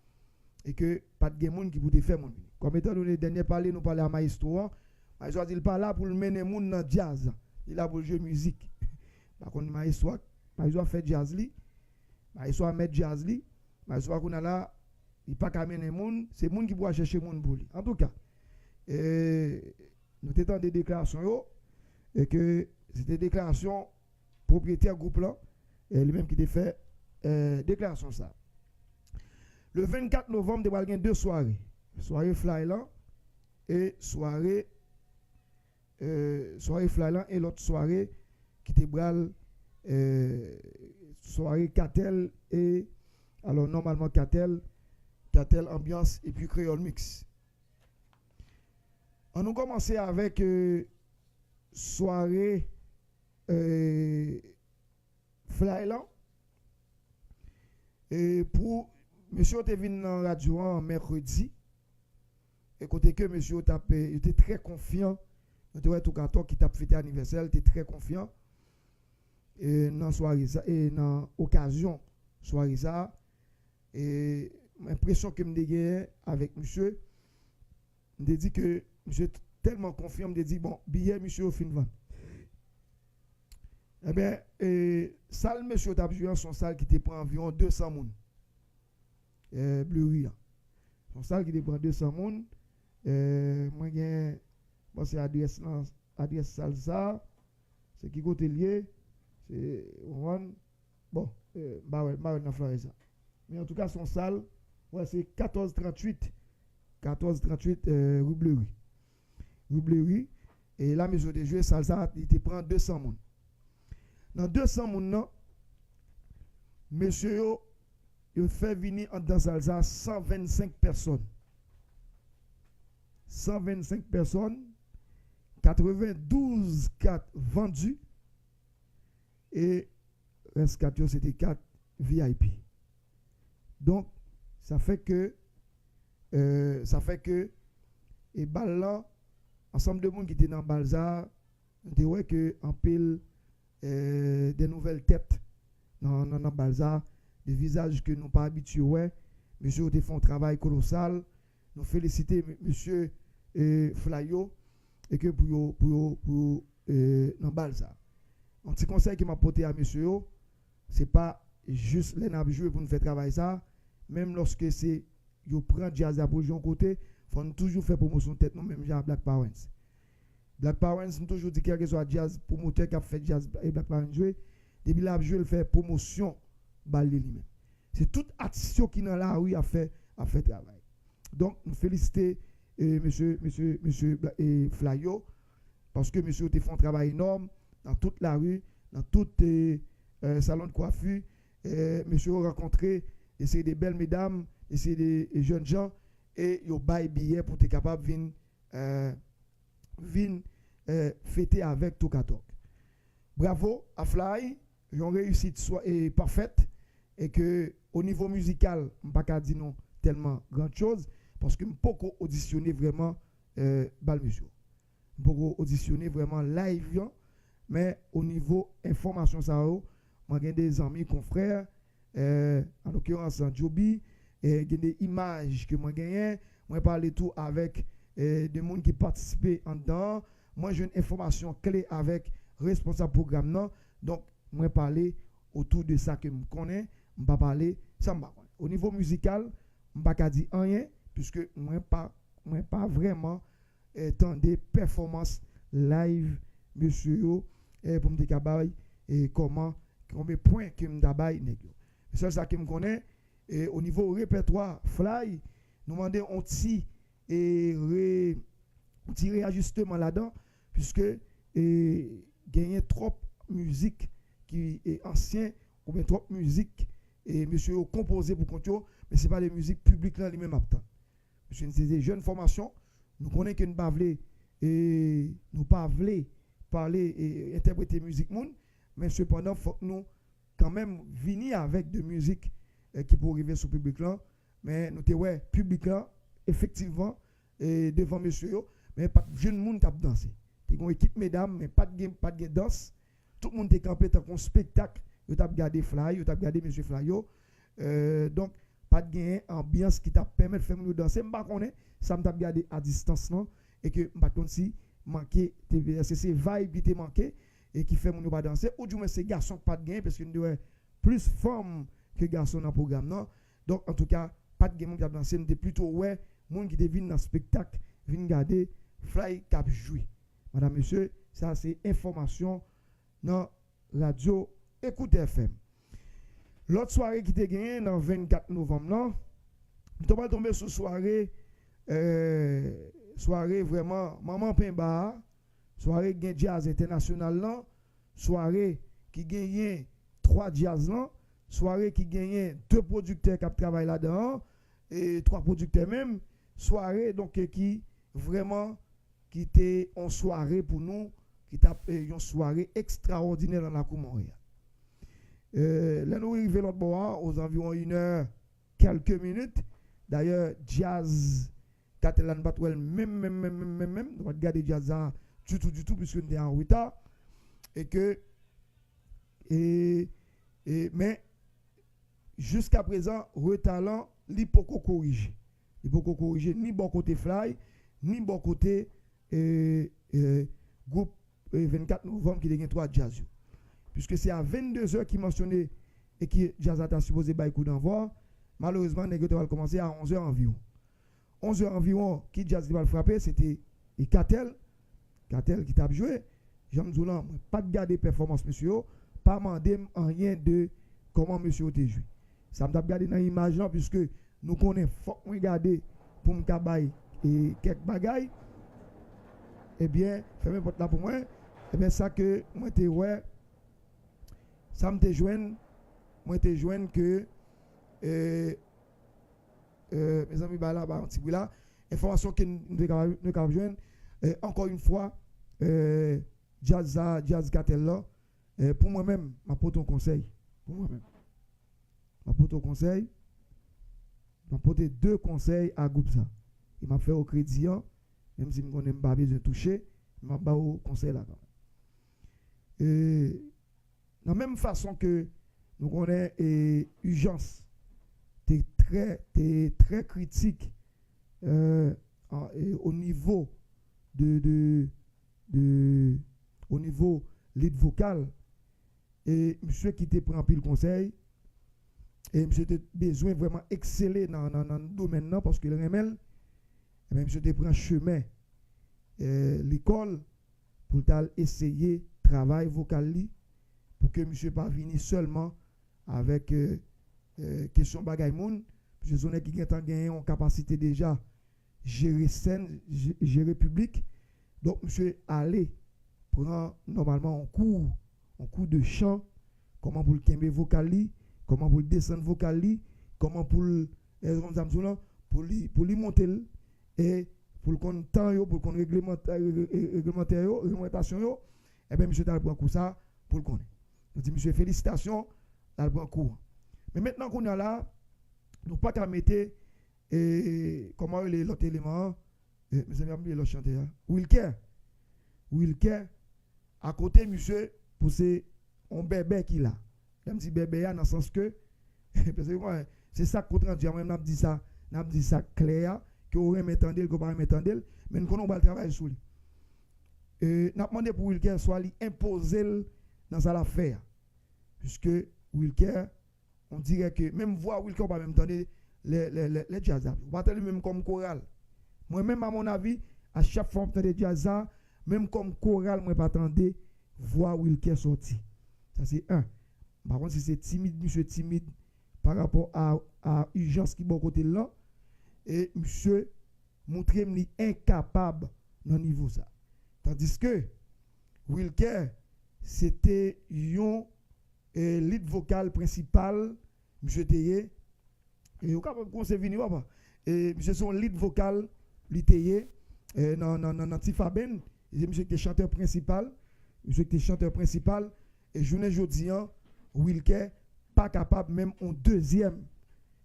e ke pa t gen moun ki pou te fè moun vini. Kòm etan done dènye pale, nou pale a mayestwo an, mayestwo a di l pa la pou l mennen moun nan djaz, li la pou l jwe mizik. Pa konn mayestwo a, mayestwo a fè djaz li, mayestwo a mèt djaz li, mayestwo a kounye a la, li pa ka mennen moun, se moun ki pou al chèche moun pou li. Antouka, e, nou te tande deklarasyon yo, e ke se te deklarasyon pwopriyetè gwoup lan, e li menm ki te fè e, deklarasyon sa. Le vennkat novanm, te pral gen de sware. Sware Fly lan e sware, e, sware Fly lan e lòt sware ki te pral e, sware Katèl e, alò, nòmalman Katèl, Katèl Anbyans epi Kreyòl Mix. An nou kòmanse avèk e, sware e, Fly lan. E pou mesye yo te vin nan radyo an mèkredi, e kote ke mesye yo t ap, e, yo te trè konfyan, nou te wè Toukaton ki t ap fete anivèsè l, te trè konfyan e, nan sware sa, e, nan okazyon sware sa, e, enpresyon ke m te genyen avèk misye, m te di ke misye t-, tèlman konfyan, m te di, bon, biyè misye yo fin vann. Ebyen, e, sal mesye yo t ap jwe an, se yon sal ki te pran anviwon de san moun. E, Bleury an. Se yon sal ki te pran de san moun. E, mwen gen, bon, se adrès lan, adrès sal sa, se ki kote l ye, se, ou konprann? Bon, e, m pa wè, m pa wè l nan flayè sa. Men antouka, se yon sal, wè, se katòz tranntuit, katòz tranntuit, e, ri Bleury. Ri Bleury, e la mesye yo te jwe, sal sa, li te pran de san moun. Nan de san moun nan, mesye yo, yo fè vini anndan sal sa san vennsenk pèsòn. San vennsenk pèsòn, katrevendouz kat vandi, e rès kat yo se te kat V I P. Donk, sa fè ke, e, sa fè ke, e bal lan, ansanm de moun ki te nan bal sa, nou te wè ke anpil, e, de nouvèl tèt nan, nan, nan bal sa, de vizaj ke nou pa abitye wè. Mesye yo te fè yon travay kolosal. Nou felisite me-, mesye, e, Fly yo, e ke pou yo, pou yo, pou yo, e, nan bal sa. Yon ti konsèy ke m ap pote a mesye yo, se pa jis lè n ap jwe pou n fè travay sa, menm lòske se yo pran djaz la pou l jwe yon kote, fò n toujou fè pwomosyon tèt nou, menm jan a Black Parents. Black Parents, m toujou di, kèlkeswa djaz, pwomotè k ap fè djaz e Black Parents jwe, depi l ap jwe, l fè pwomosyon ba li li menm. Se tout atis yo ki nan lari ap fè, ap fè travay. Donk, m felisite eh, mesye, mesye, mesye Bla- eh, Fly yo, paske mesye yo te fè yon travay enòm nan tout lari, nan tout eh, eh, salon de kwafi. Eh, mesye yo rankontre de seri de bèl medam, de seri de eh, jèn jan, e yo bay biyè pou te kapab vin, eh, vin eh, fete avèk Toukatok. Bravo a Fly, yon reyisit swa- eh, pafèt, e ke o nivo mizikal, m pa ka di nou tèlman gran choz, paske m poko odisyone vrèman eh, bal mesye yo. M poko odisyone vrèman live yo, men o nivo enfòmasyon sa yo, mwen gen de zanmi, konfrè, eh, an lokirans Joby, eh, gen de imaj ke mwen genyen, mwen pale tou avèk eh, de moun ki patisipe anndan an, mwen jwenn enfòmasyon kle avèk responsab pwogram nan, donk mwen pale otou de sa ke m konnen, m pa pale sa m pa konnen. O nivo mizikal, m pa ka di anyen, piske mwen pa, mwen pa vrèman eh, tande pèfòmans live mesye yo eh, pou m te ka bay eh, kòman, konbyen pwen ke m ta bay nèg yo. Sèl sa ke m konnen, eh, o nivo repètwa Fly, nou mande on ti eh, re- yon ti reyajisteman ladan, piske eh, genyen twòp mizik ki eh, ansyen, oubyen twòp mizik eh, mesye yo konpoze pou kont yo, men se pa de mizik piblik lan li menm ap tann. Mesye, se de jèn fòmasyon, nou konnen ke nou pa vle eh, nou pa vle pale eh, entèprete mizik moun, men sepandan fòk nou kanmenm vini avèk de mizik eh, ki pou rive sou piblik lan, men nou te wè piblik lan efektivman eh, devan mesye yo, men pa t jwenn moun k ap danse. Te gen yon ekip medam, men pa t gen, pa t gen dans. Tout moun te kanpe tankou yon spektak. Yo t ap gade Fly, yo t ap gade mesye Fly yo. Eh, donk, pa t genyen anbyans ki t ap pèmèt fè moun yo danse. M pa konnen sa m t ap gade a distans lan, e ke m pa t konn si manke, te, èske se vibe ki te manke, e ki fè moun yo pa danse, oudimwen se gason k pa t genyen, paske m te wè plis fanm ke gason nan pwogram nan. Donk, antouka, pa t gen moun ki t ap danse, m te pito wè moun ki te vin nan spektak, vin gade Fly k ap jwe. Madanm, mesye, sa se enfòmasyon nan radyo Ekout F M. Lòt sware ki te genyen nan vennkat novanm lan, m tonbe tonbe sou sware, eh, sware vrèman manman penba a, sware ki gen djaz entènasyonal lan, sware ki genyen twa djaz lan, sware ki genyen de pwodiktè k ap travay ladan an, e twa pwodiktè menm, sware donk ki vrèman ki te yon sware pou nou, ki t ap eh, yon sware ekstraòdinè nan lakou Monreyal. Eh, lè nou rive lòt bò a, ozanviwon inè kèlke minit, dayè, djaz Katèl la, nou pa t wè l menm, menm, menm, menm, menm, menm. Nou pa t gade djaz la ditou, ditou, piske nou te an reta. E ke, e, e, men, jiska prezan, reta lan, li poko korije. Li poko korije ni bò kote Fly, ni bò kote, e, e, gwoup, e, vennkat novanm ki te gen twa djaz yo. Piske se a venndezè ki mansyone e ki djaz la ta sipoze bay kou danvwa, malerezman, nèg yo te pral kòmanse a onzè anviwon. Onzè anviwon, ki djaz ki pral frape, se te e Katèl. Katèl ki t ap jwe. Jan m di w lan, mwen pa t gade pèfòmans mesye yo, pa mande m anyen de kòman mesye yo te jwe. Sa m t ap gade nan imaj lan, piske nou konnen fòk mwen gade pou m ka bay e kèk bagay. Ebyen, fèmen pòt la pou mwen. Ebyen, sa ke mwen te wè, sa m te jwenn, mwen te jwenn ke, e, e, mezanmi, ba la, ba yon ti bri la. Enfòmasyon ke n- nou te kapab, nou kapab jwenn, e, ankò yon fwa, e, djaz sa, djaz Katèl la, e, pou mwen menm, m ap pote yon konsèy. Pou mwen menm. M ap pote yon konsèy. M ap pote de konsèy a gwoup sa. E m ap fè yo kredi an, menm si m konnen m pa bezwen touche, m ap ba yo konsèy la kanmenm. E, nan menm fason ke nou konnen e, ijans te trè, te trè kritik, e, an- e, o nivo de, de, de, o nivo lead vokal, e misye ki te pran anpil konsèy, e misye te bezwen vrèman eksele nan, nan, nan domèn nan, paske l renmen l, ebyen, misye te pran chemen, e, lekòl pou l t al eseye travay vokal li, pou ke misye pa vini sèlman avèk, e, e, kesyon bagay moun. Misye se yon nèg ki gentan genyen yon kapasite deja jere sèn, je-, jere piblik. Donk, misye ale pran nòmalman yon kou, yon kou de chan, kòman pou l kenbe vokal li, kòman pou l desann vokal li, kòman pou l, e, kòman sa m di w lan, pou li, pou li monte l, e pou l konn tan yo, pou l konn reglemantè, e, e, reglemantè yo, reglemantasyon yo, ebyen, misye t al pran kou sa pou l konnen. Nou di misye felisitasyon, l al pran kou an. Men mentnan kounye a la, nou pa ka mete, e, kòman rele lòt eleman an? E, mezanmi, ap bliye lòt chantè a. Wilker. Wilker, akote misye, pou se yon bèbè ki la. Lè m di bèbè a, nan sans ke, paske mwen, se sa k kontrandi a, mwen, n ap di sa, n ap di sa klè a, ke w renmen tande l, ke w pa renmen tande l, men n konnen w pral travay sou li. E, n ap mande pou Wilker, swa li enpoze l nan sa l ap fè a. Piske Wilker, on dirè ke menm vwa Wilker w pa menm tande lè, lè, lè, lè djaz la. Ou pa tande menm kòm koral. Mwen menm, a mon avi, a chak fwa m tande djaz sa, menm kòm koral, mwen pa tande vwa Wilker sòti. Sa se en. M pa konn si se timid, misye timid pa rapò a, a ijans ki bò kote l lan. E misye montre m li enkapab nan nivo sa. Tandiske Wilker, se te yon, e, lead vokal prensipal, misye te ye. E ou kapab kòmanse vini, papa. E misye se yon lead vokal, li te ye, e, nan, nan, nan, nan Tifa Band. E se misye ki te chantè prensipal. Misye ki te chantè prensipal. E jounen jodi an, Wilker pa kapab menm yon dezyèm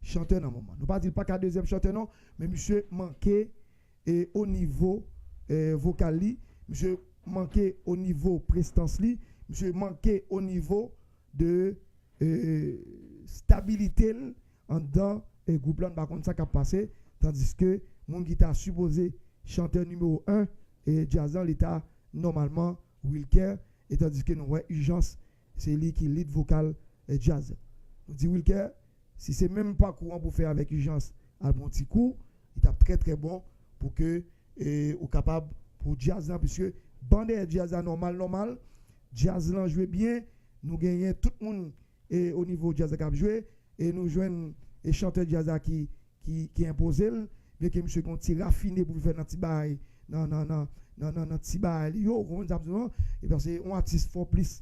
chantè nan moman. Nou pa di l pa ka dezyèm chantè non, men misye manke, e, o nivo, e, vokal li, misye manke o nivo prestans li, misye manke o nivo de, e, stabilite l anndan, e, gwoup la, n pa konn sa k ap pase, tandiske moun ki ta sipoze chantè nimewo en, e, djaz lan, li ta nòmalman Wilker, e tandiske nou wè Ijans, se li ki lead vokal, e, djaz la. Nou di Wilker, si se menm pakou an pou fè avèk Ijans, al pran yon ti kou, li t ap trè, trè bon pou ke, e, ou kapab pou djaz lan, piske ban dèyè djaz la nòmal, nòmal, djaz lan jwe byen, nou genyen tout moun, e, o nivo djaz la k ap jwe, e nou jwenn, e, chantè djaz la ki, ki, ki enpoze l, byenke misye gen yon ti rafine pou l fè nan ti bagay, nan, nan, nan, nan, nan, nan ti bagay li yo, ou konprann sa m di w lan? E paske yon atis fò plis,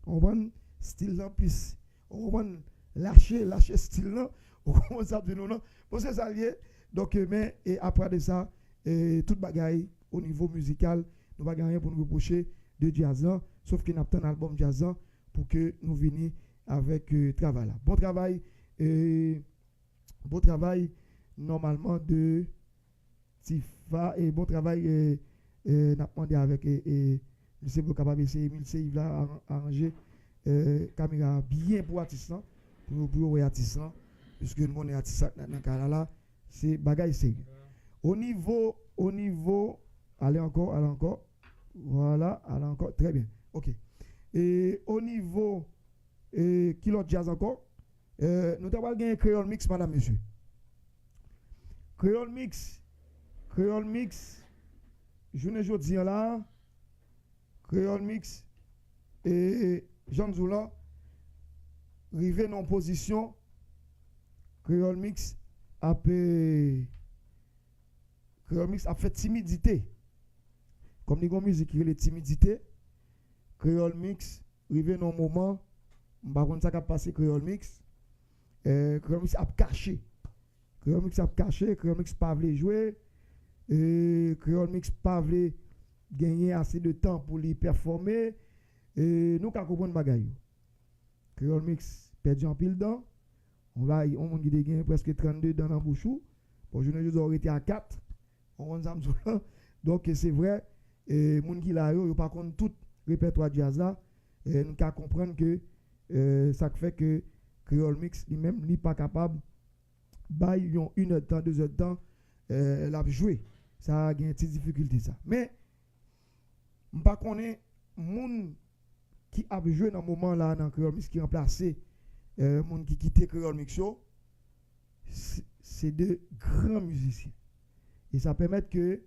ou konprann? Stil lan plis, ou konprann? Lache, lache stil lan, ou konprann sa m di nou lan? Bon, se sa l ye. Donk, e, men, e, apa de sa, e, tout bagay o nivo mizikal, nou pa gen anyen pou nou repwoche de djaz lan, sof ke n ap tann albòm djaz lan pou ke nou vini avèk, e, travay la. Bon travay, e, bon travay, nòmalman, de Tifa, e bon travay, e, e, n ap mande avèk, e, e, misye pou yo kapab eseye Milseyiv la, aran-, aranje, e, kamera byen pou atis lan, pou yo, pou yo wè atis lan, piske nou konnen atis la nan, nan kay la la, se bagay serye. O nivo, o nivo, ale ankò, ale ankò, vwala, ale ankò, trè byen, oke. E o nivo, e, ki lòt djaz ankò? E, nou ta pral genyen Kreyòl Mix, madam, mesye. Kreyòl Mix, Kreyòl Mix, jounen jodi an la, Kreyòl Mix, e, jan m di w lan, rive nan yon pozisyon, Kreyòl Mix ap, e, Kreyòl Mix ap fè timidite. Kòm li gen yon mizik ki rele Timidite, Kreyòl Mix rive nan yon moman, m pa konn sa k ap pase Kreyòl Mix. E, Kreyòl Mix ap kache. Kreyòl Mix ap kache, Kreyòl Mix pa vle jwe. E, Kreyòl Mix pa vle genyen ase de tan pou li pèfòme. E, nou ka konprann bagay yo. Kreyòl Mix pèdi anpil dan. Yon bagay, yon moun ki te gen prèske trannde dan nan bouch ou. Bon, jounen jodi a, ou rete a kat. Ou konprann sa m di w lan? Donk, se vrè, e, moun ki la yo, yo pa konn tout repètwa djaz la. E, nou ka konprann ke, e, sa k fè ke Kreyòl Mix, li menm, li pa kapab bay yon inèdtan, dezèdtan, e, l ap jwe. Sa gen ti difikilte sa. Men, m pa konnen moun ki ap jwe nan moman la nan Kreyòl Mix, ki ranplase eh, moun ki kite Kreyòl Mix yo, se de gran mizisyen. E sa pèmèt ke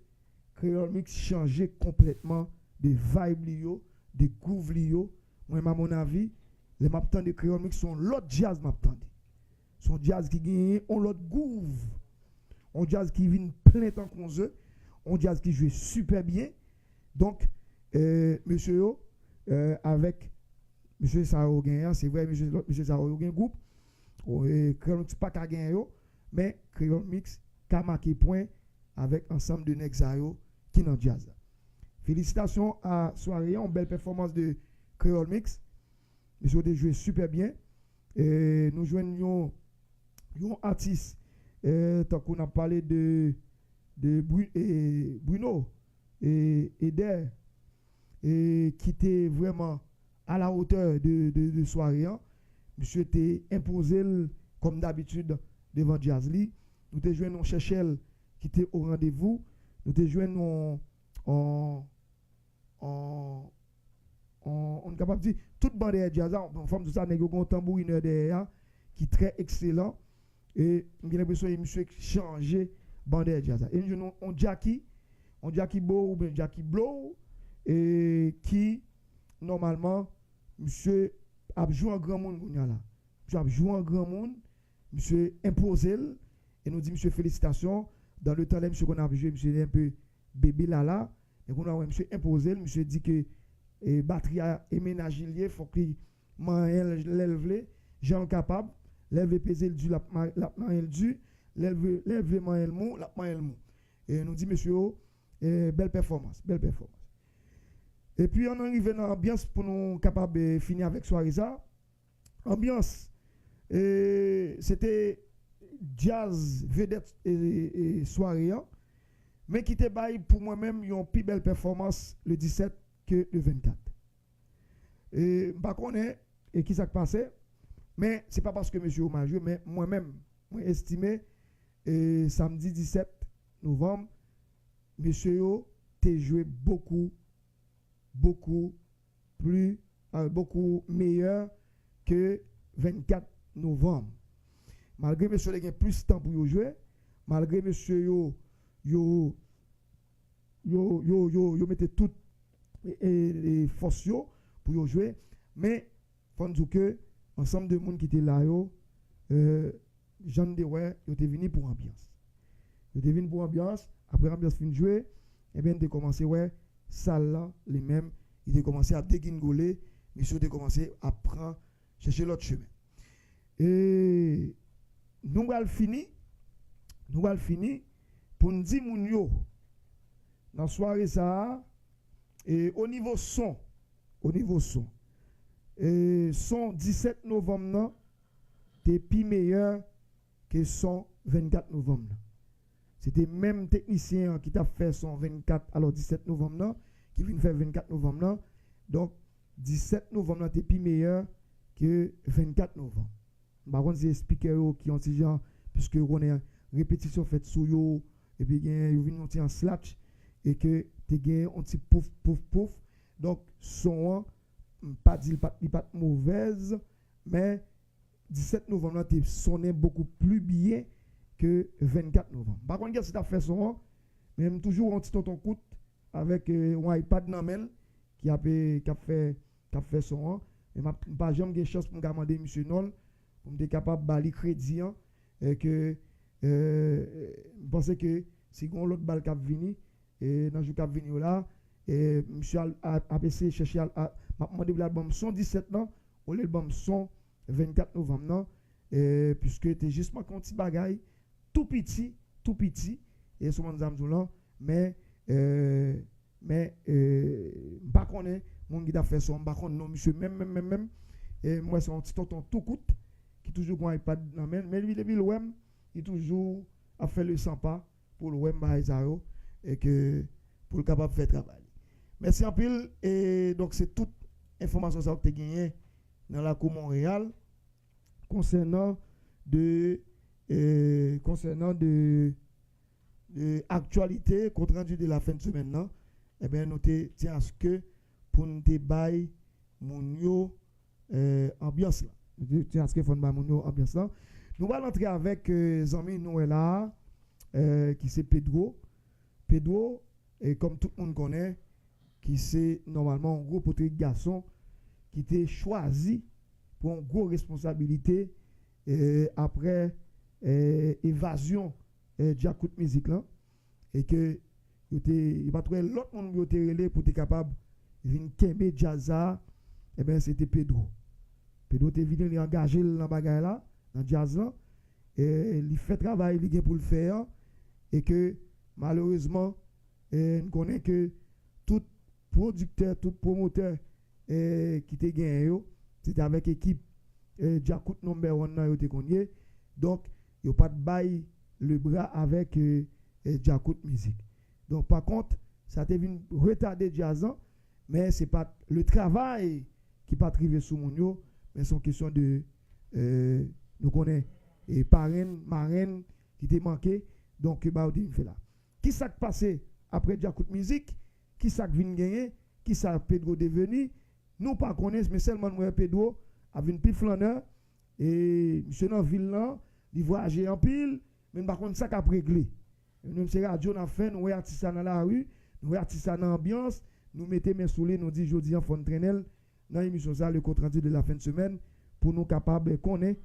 Kreyòl Mix chanje konplètman de vibe li yo, de groove li yo. Mwen, a mon avi, lè m ap tande Kreyòl Mix, se yon lòt djaz m ap tande. Se yon djaz ki genyen yon lòt groove. Yon djaz ki vin plen tankou yon ze. Yon djaz ki jwe sipè byen. Donk, eh, mesye yo, eh, avèk mesye sa yo genyen an, se vre, mesye, lòt mesye sa yo, yo gen gwoup. O, eh, Kreyòl Mix pa ka genyen yo, men Kreyòl Mix ka make pwen avèk ansanm de nèg sa yo ki nan djaz la. Felisitasyon a sware an, yon bèl pèfòmans de Kreyòl Mix. Mesye yo te jwe sipè byen. E nou jwenn yon, yon atis, eh, tankou n ap pale de, de Bru- eh, Bruno, eh, Eder, eh, ki te vrèman a la wotè de, de, de sware an. Misye te enpoze l kòm dabitid devan djaz li. Nou te jwenn yon Chèchèl ki te o randevou. Nou te jwenn yon, yon, yon, yon, nou kapab di, tout ban dèyè djaz la, fò m di sa, nèg yo gen yon tanbourinè dèyè a ki trè ekselan. E m gen lenpresyon e misye chanje ban dèyè djaz la. E m jwenn yon, yon Jacky, yon Jacky Bow oubyen Jacky Blow, e ki, nòmalman, misye ap jwe an granmoun kounye a la. Misye ap jwe an granmoun, misye enpoze l, e nou di misye felisitasyon. Dan le tan lè misye konn ap jwe, misye te enpe bebe lala, men kounye a wè misye enpoze l, misye di ke, e, batri a e mennaj li l ye, fòk li manyen l lè l vle, jan l kapab, lè l vle peze l di, l ap ma- l ap manyen l di, lè l vle, lè l vle manyen l mou, l ap manyen l mou. E nou di mesye yo, e, bèl pèfòmans, bèl pèfòmans. Epi ann ann rive nan anbyans pou nou kapab, e, fini avèk sware sa. Anbyans, e, se te djaz vedèt, e, e, sware an, men ki te bay pou mwen menm yon pi bèl pèfòmans le disèt ke le vennkat. E, m pa konnen e kisa k pase, men se pa paske mesye yo mal jwe, men mwen menm, mwen estime, e, samdi disèt novanm, mesye yo te jwe bokou, bokou pli, euh, bokou meyè ke vennkat novanm. Malgre mesye yo te gen plis tan pou yo jwe, malgre mesye yo, yo, yo, yo, yo, yo mete tout e, e, e fòs yo pou yo jwe, men fò n di w ke ansanm de moun ki te la yo, euh, jan n te wè, yo te vini pou anbyans. Yo te vin pou anbyans, apre anbyans fin jwe, ebyen, n te kòmanse wè sal lan, li menm, li te kòmanse ap degingole, mesye yo te kòmanse ap pran, chèche lòt chemen. E nou pral fini, nou pral fini pou n di moun yo, nan sware sa a, e o nivo son, o nivo son, e son disèt novanm nan te pi meyè ke son vennkat novanm nan. Se te menm teknisyen an ki t ap fè son vennkat, alò disèt novanm nan, ki vin fè vennkat novanm nan. Donk, disèt novanm nan te pi meyè ke vennkat novanm. M pa konn si se spikè yo ki yon ti jan, piske yo konnen repetisyon fèt sou yo, epi gen yo vin yon ti jan slatch, e ke te gen yon ti pouf, pouf, pouf. Donk, son an, m pa di li pa t, li pa t movèz, men disèt novanm nan te sonnen bokou pli byen ke vennkat novanm. M pa konn kiyès ki t ap fè son an, men m toujou wè yon ti tonton kout avèk, eh, yon iPad nan men l ki ap, eh, k ap fè, k ap fè son an. Men m ap, m pa janm gen chans pou m ka mande misye non l, pou m te kapab ba li kredi an, e ke, eh, m panse ke si gen yon lòt bal k ap vini, e nan jou k ap vini yo la, e misye al, a, ap eseye chèche al, a, m ap mande pou l al ban m son disèt lan, olye l ban m son vennkat novanm nan, e piske te jis manke yon ti bagay, tou piti, tou piti, e sou bann zam tou lan, men, e, men, e, m pa konnen moun ki t ap fè son, m pa konn non misye menm, menm, menm, menm, e m wè se yon ti tonton tou kout, ki toujou gen yon iPad nan men l, men li, depi l wè m, li toujou ap fè le san pa, pou l wè m bagay sa yo, e ke pou l kapab fè travay li. Mèsi anpil, e donk se tout enfòmasyon sa yo ki te genyen nan lakou Monreyal konsènan de, e, konsènan de, de aktyalite, kont randi de la fen de semèn nan. Ebyen, nou te tyen aske pou n te bay moun yo, eh, anbyans lan. Nou te, te aske fò n ba moun yo anbyans lan. Nou pral antre avèk, eh, zanmi nou wè la a, eh, ki se Pedro. Pedro, eh, kòm tout moun konnen, ki se nòmalman yon gwo potrik gason ki te chwazi pran yon gwo responsabilite, eh, aprè, eh, evazyon, eh, Djakout Mizik lan. E ke yo te, yo pa t wè lòt moun pou yo te rele pou te kapab vin kenbe djaz sa a, ebyen, se te Pedro. Pedro te vini, li angaje l nan bagay la, nan djaz lan, e li fè travay li gen pou l fè an, e ke malerezman, e n konnen ke tout pwodiktè, tout pwomotè, e ki te genyen yo, se te avèk ekip, e Djakout number one nan yo te konn ye. Donk, yo pa t bay le bra avèk, e, e Djakout Mizik. Donk, pa kont, sa te vin retade djaz lan, men se pa t le travay ki pa t rive sou moun yo, men se yon kesyon de, e, nou konnen, e parenn, marenn ki te manke, donk, ke ba yo te vin fè la. Ki sa k pase aprè Djakout Mizik? Ki sa k vin genyen? Ki sa Pedro deveni? Nou pa konnen, men sèlman nou wè Pedro ap vin pi flannè. E misye nan vil lan, li vwayaje anpil, men n pa konn sa k ap regle. Nou menm se radyo n ap fè, nou wè atis la nan lari, nou wè atis la nan anbyans, nou mete men sou li, nou di jodi a fò n trennen l nan emisyon sa, le compte rendu de la fin de semaine, pou nou kapab konnen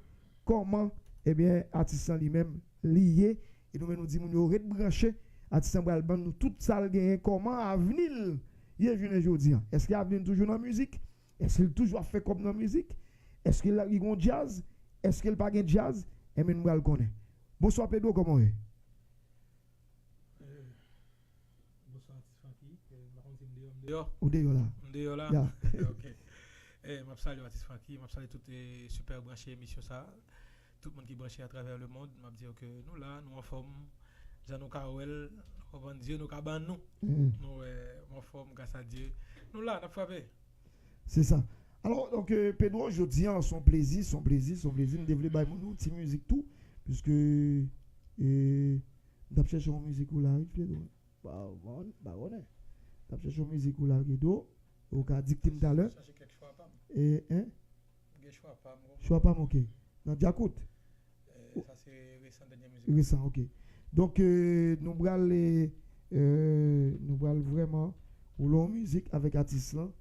kòman, ebyen, atis lan li menm li ye. E nou menm nou di moun yo ret branche, atis lan pral ban nou tout sa l genyen, kòman avni l ye jounen jodi a. Èske avni l toujou nan mizik? Èske l toujou ap fè kòb nan mizik? Èske l gen yon djaz? Èske l pa gen djaz? Enben, nou pral konnen. Bonswa, Pedro, kòman w ye? Bonswa, atis Francky. Eh, m pa konn si m deyò, m deyò. Ou deyò la? M deyò la? Ya. Ok. Eh, m ap salye atis Francky, m ap salye tout, eh, sipè branche emisyon sa. Tout moun ki branche atravè lemonn, m ap di yo ke nou la, nou anfòm. Jan nou ka wè l, konprann Dye nou ka ban nou. Nou, eh, anfòm, gras a Dye. Nou la, n ap frape. Se sa. Alò, donk, eh, Pedro, jodi a, se yon plezi, se yon plezi, se yon plezi. M te vle bay moun yon ti mizik tou, piske, eh, m t ap chèche yon mizik ou la, wi, Pedro. Ba, bon, ba, konnen. M t ap chèche yon mizik ou la, Pedro. Ou ka dikte m talè. Chèche kèk chwa pa m. E, en? M gen chwa pa m, wi. Chwa pa m, ok. Nan Djakout? Eh, sa se resan, dènye mizik. Resan, ok. Donk, eh, nou pral, eh, eh, nou pral vrèman woule yon mizik avèk atis lan,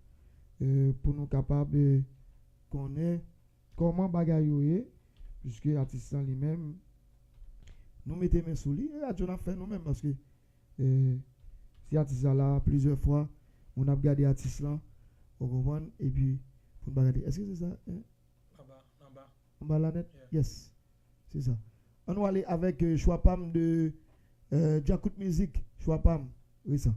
eh, pou nou kapab, eh, konnen kòman bagay yo ye, piske atis lan li menm, nou mete men sou li, e radyo n ap fè nou menm, paske, eh, si atis la la, plizyè fwa, moun ap gade atis lan, ou konprann, epi pou n pa gade. Èske se sa, en? Anba, anba. Anba la nèt? Yeah. Yes. Se sa. Ann nou ale avèk, eh, chwa pa m de, eh, Djakout Mizik, chwa pa m, resan.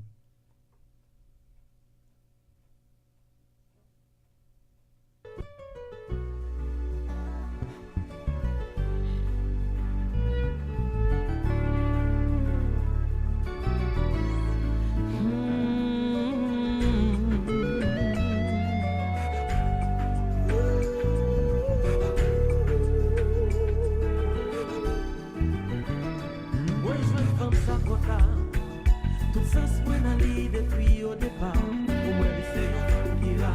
Mwen jwenn fanm sa twò ta. Tout sans mwen nan li depi o depa. Pou mwen li se yon fanm ki ra.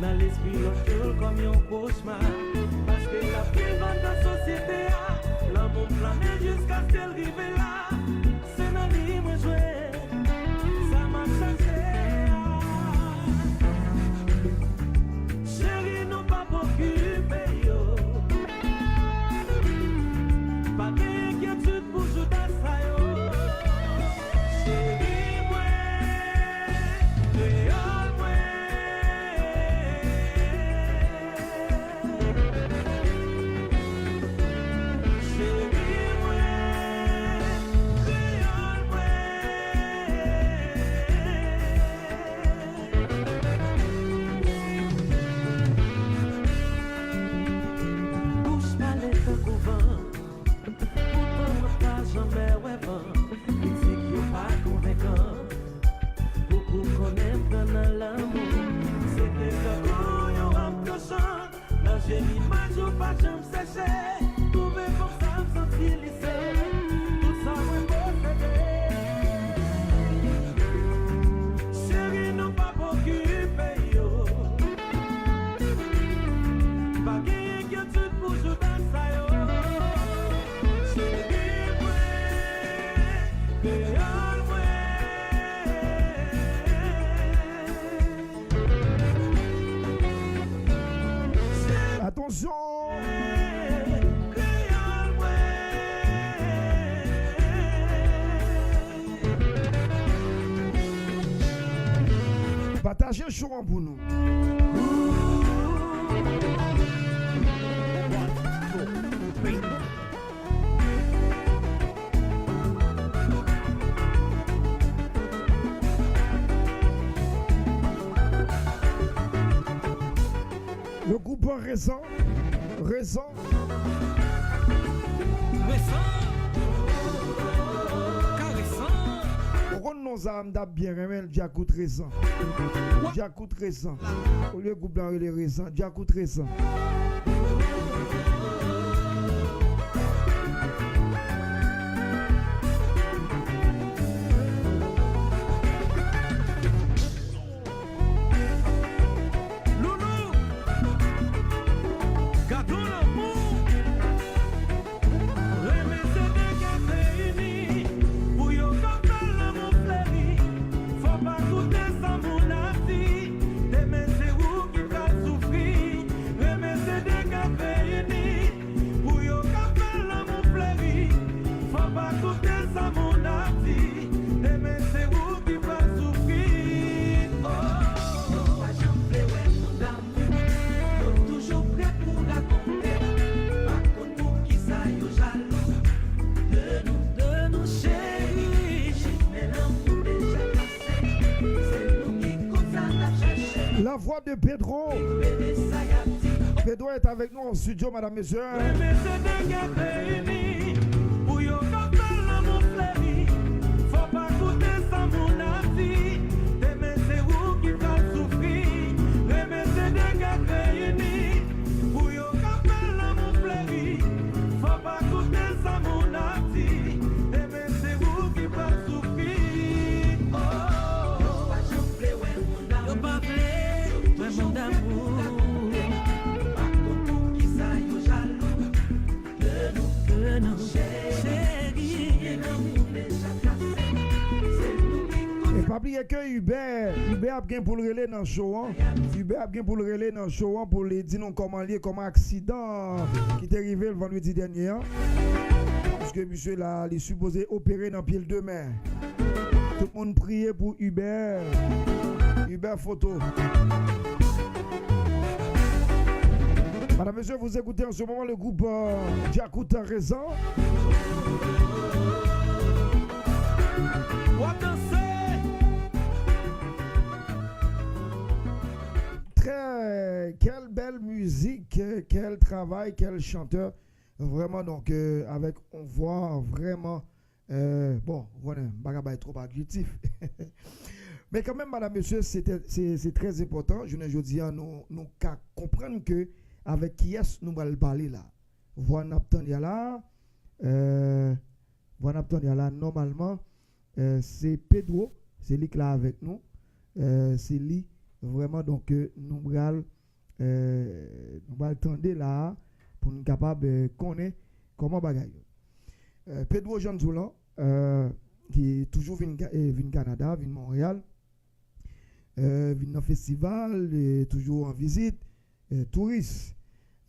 Nan lespri lòt yo l kòm yon kochma. Paske l ap viv anndan sosyete a. Lanmou m flame jiskaske l rive la. Se nan li mwen jwenn sa m ap chache a. Cheri, nou p ap okipe yo. Pa gen enkyetid pou jouda sa yo. Cheri mwen, kreyòl mwen. Cheri mwen, Yon Pataje show an pou nou. Le groupe Rezan, Rezan. Rezan. Karesan. Ou konn non sa a, m t ap byen renmen l, Djakout Rezan. Djakout Rezan. Olye gwoup la rele Rezan, Djakout Rezan. Loulou, gad on lanmou. Renmen se de kè reyini pou yo ka fè lanmou fleri. Fò pa koute sa moun ap di, demen se ou ki pral soufri. Renmen se de kè reyini pou yo ka fè lanmou fleri. Fò pa koute sa moun ap di, demen se ou ki pral soufri. Oh. Yo pa janm vle wè nou damou, yo toujou prè pou rakonte. Pa konn poukisa yo jalou de nou, de nou, cheri. Men lanmou deja kase, se nou ki konn sa n ap chache. La voix de Pedro. Pedro est avec nous en studio, madame, messieurs. Renmen se de kè reyini pou yo ka fè lanmou fleri. Fò pa koute sa moun ap di, demen se ou ki pral soufri. Renmen se de kè reyini pou yo ka fè lanmou fleri. Fò pa koute sa moun ap di, demen se ou ki pral soufri. Oh. Yo pa janm vle wè moun damou. Yo pa vle wè moun damou. Pa konn poukisa yo jalou de nou, de nou, cheri. E pa bliye ke Hubert, Hubert ap gen pou l rele nan show an. Hubert ap gen pou l rele nan show an pou li di nou kòman l ye, kòman aksidan ki te rive l vandredi dènye an. Paske misye la, li sipoze opere nan pye l demen. Tout moun priye pou Hubert. Hubert Foto. Madame, Messieurs, vous écoutez en ce moment le groupe, euh, Djakout Rezan. W ap danse. Très, quelle belle musique, quel travail, quel chanteur. Vraiment, donc, euh, avec une voix vraiment Euh, bon, ou konnen, m pa ka bay twòp adjektif. Men kanmenm, madam, mesye, se te-, se, se trè enpòtan. Jounen jodi a, nou, nou ka konprann ke avèk kiyès nou pral pale la. Vwa n ap tande a la, euh, vwa n ap tande a la, nòmalman, euh, se Pedro, se li k la avèk nou. Euh, se li, vrèman, donk, euh, nou pral euh, nou pral tande la a pou n kapab, euh, konnen kòman bagay yo. Euh, Pedro Janzoulan, euh, ki toujou vin Ka-, euh, vin Kanada, vin Monreyal, euh, vin nan festival, euh, toujou an vizit, euh, touris.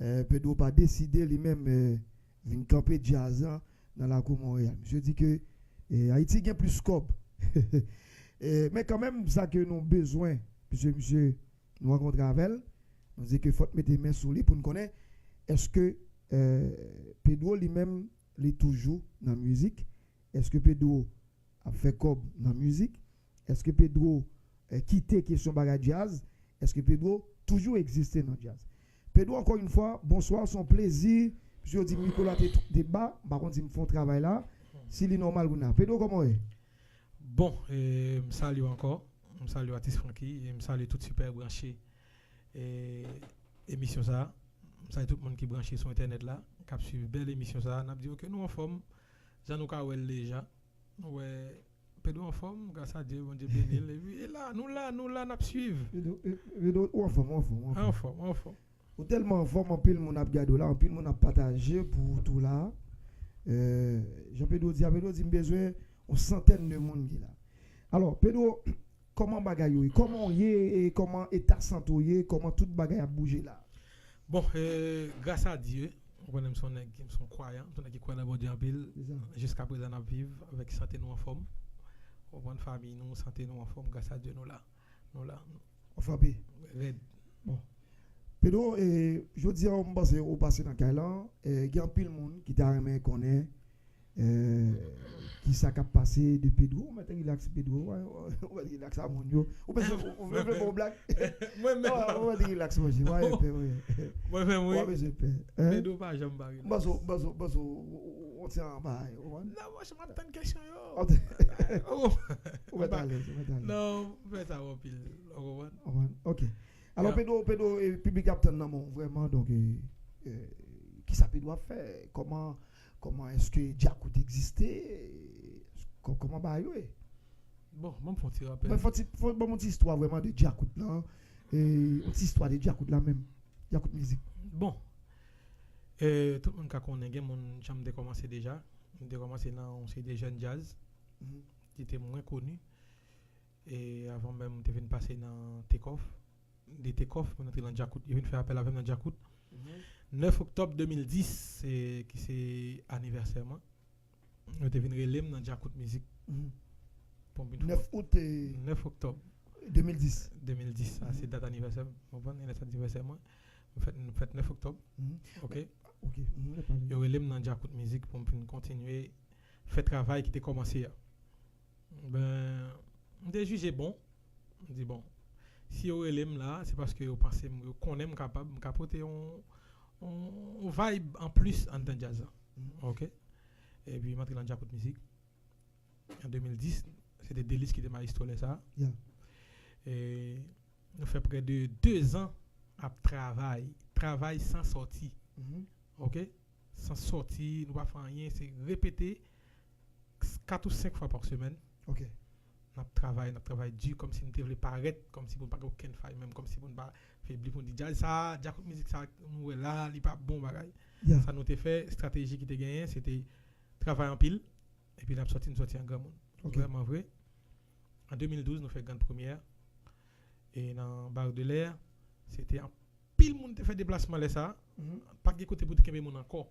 Euh, Pedro pa deside li menm, euh, vin kanpe djaz lan nan lakou Monreyal. Misye di ke, euh, Ayiti gen plis kòb. Euh, men kanmenm, sa ke nou bezwen, piske misye nou rankontre avè l, nou di ke fò n mete men sou li pou n konnen èske, euh, Pedro li menm li toujou nan mizik? Èske Pedro ap fè kòb nan mizik? Èske Pedro, euh, kite kesyon bagay djaz? Èske Pedro toujou egziste nan djaz? Pedro, encore une fois, bonsoir, se yon plezi. Piske yo di mikwo la te, te ba, m pa konn si m fè yon travay la, si li nòmal kounye a. Pedro, kòman w ye? Bon, e, m salye w ankò. M salye w, atis Francky, e m salye tout sipè branche, e, emisyon sa a. M salye tout moun ki branche sou entènèt la, k ap swiv bèl emisyon sa a. N ap di yo ke nou anfòm, jan nou ka wè l deja. Nou wè Pedro anfòm, gras a Dye, Bondye beni l. Epi, e la, nou la, nou la, n ap swiv. Pedro, e, Pedro, ou anfòm, ou anfòm, ou anfòm. Anfòm, anfòm. Ou tèlman anfòm, anpil moun ap gade w la, anpil moun ap pataje pou ou tou la. Euh, jan Pedro di a, Pedro di, "M bezwen yon santèn de moun ki la." Alò, Pedro, kòman bagay yo ye? Kòman w ye? E kòman eta sante w ye? Kòman tout bagay ap bouje la? Bon, euh, gras a Dye, ou konnen m se yon nèg, m se yon kwayan, m se yon nèg ki kwè nan Bondye anpil. Jiskaprezan n ap viv avèk sante nou anfòm. Ou konprann, fanmi nou, sante nou anfòm, gras a Dye nou la. Nou la. Ou frape. Rèd. Bon. Pedro, e, jodi a, m panse ou pase nan kay lan, e, gen anpil moun ki ta renmen konnen, e, kisa k ap pase de Pedro. Ou mèt relax, Pedro. Ou mèt relax a moun yo. Ou bezwen, ou vle fè yon blag? Mwen menm. Ou mèt relax, monchè. Mwen menm, wi. Ou pa bezwen pè. Pedro pa janm pa relax. M panse, m panse, m panse, ou ti anba, ou konprann? Non, monchè, m ap tann kesyon yo. Ou mèt alèz, ou mèt alèz. Non, m fè sa anpil. Ou konprann? Ok. Alò, Pedro, Pedro, e, piblik ap tann nan men w vrèman, donk, e, e, kisa Pedro ap fè? Kòman, kòman èske Djakout egziste? Kò-, kòman bagay yo ye? Bon, ban m fè yon ti rapèl. Ban m fè yon ti, fè, ban m yon ti istwa vrèman de Djakout lan, e, yon ti istwa de Djakout la menm, Djakout mizik. Bon, e, tout moun ka konnen, gen moun jan m te kòmanse deja. M te kòmanse nan yon seri de jèn djaz ki te mwen koni. E avan menm m te vin pase nan Take Off, de Take Off, mwen antre nan Djakout. Yo vin fè apèl avè m nan Djakout. Nèf oktòb de mil dis, se, ki se anivèsè mwen. Yo te vin rele m nan Djakout Mizik. Pou m vin fè nèf out, e, nèf oktòb de mil dis. De mil dis, sa, se dat anivèsè m. Ou konprann? E lè se anivèsè mwen. M fèt, m fèt nèf oktòb. Ok? Yo rele m nan Djakout Mizik pou m vin kontinye fè travay ki te kòmanse a. Ben, m te jije bon. M di, bon, si yo rele m la, se paske yo panse m, yo konnen m kapab, m ka pote yon, yon, yon vibe anplis anndan djaz la. Ok? Epi m antre nan Djakout Mizik. An de mil dis, se te Delis ki te mayestwo lè sa a. E nou fè prè de de zan ap travay, travay san sòti. Ok? San sòti, nou pa fè anyen, se repete kat ou senk fwa pa semèn. Ok. N ap travay, n ap travay di, kòmsi nou te vle parèt, kòmsi pou n pa gen okenn fay, menm kòmsi pou n pa febli, pou n di, djaz sa, djakout mizik sa nou wè la, li pa bon bagay. Sa nou te fè, estrateji ki te genyen, se te travay anpil, epi n ap sòti, n sòti an granmoun. Vrèman vre. An de mil douz, nou fè grann premyè. E nan Barre de l'Air, se te anpil moun te fè deplasman lè sa a. Pa t gen kote pou te kenbe moun ankò.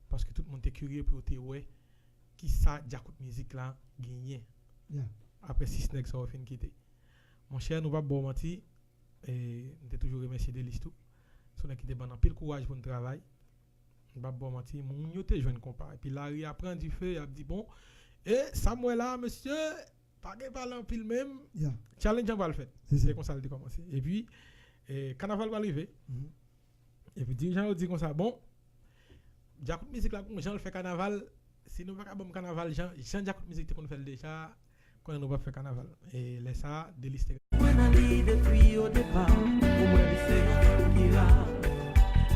Paske tout moun te kirye pou yo te wè kisa djakout mizik la genyen. Apre sis nèg sa yo fin kite. Monchè, nou p ap ba w manti, e, m te toujou remèsye Delis tou. Se yon nèg ki te ban n anpil kouraj pou n travay. M p ap ba w manti, moun yo te jwenn konpa. Epi lari a pran dife, y ap di, bon, e sa m wè la, mesye, pa gen pale anpil menm, challenge an pral fèt. Se konsa l te kòmanse. Epi, e, kanaval pral rive. Epi dirijan yo di konsa, bon, djakout mizik la, gon jan l fè kanaval, si nou pa ka ban m kanaval, jan, jan djakout mizik te konn fè l deja, konnen nou p ap fè kanaval. E lè sa a, Delis te. Mwen nan li depi o depa, pou mwen li se yon figura.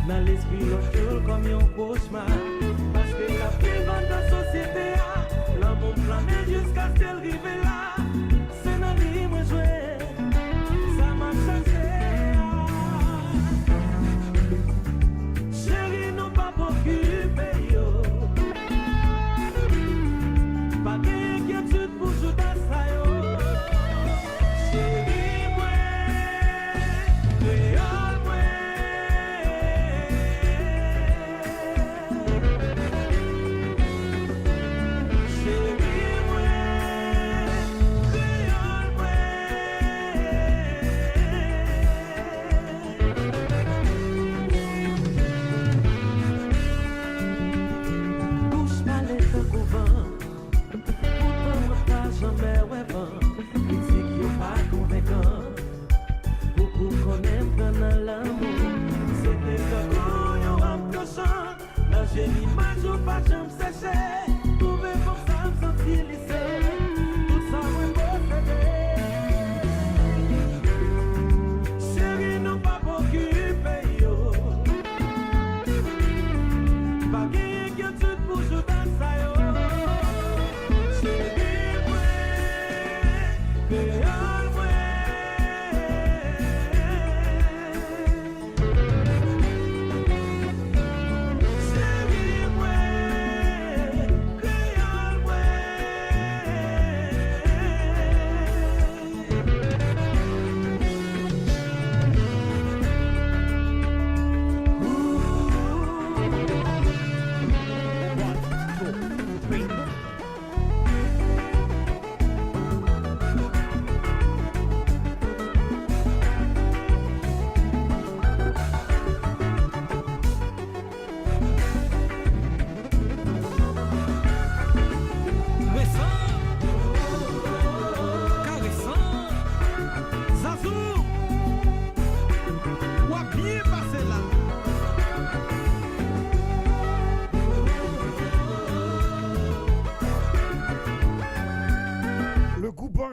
Nan lespri lòt jou l kòm yon kochma, paske l ap viv anndan sosyete a. Lanmou m flane jiskaske l rive la, se nan li mwen jwe. Sa m ap chache a. Cheri, nou p ap okipe yo. Pa gen enkyetid pou jouda sa yo. Cheri mwen, kreyòl mwen.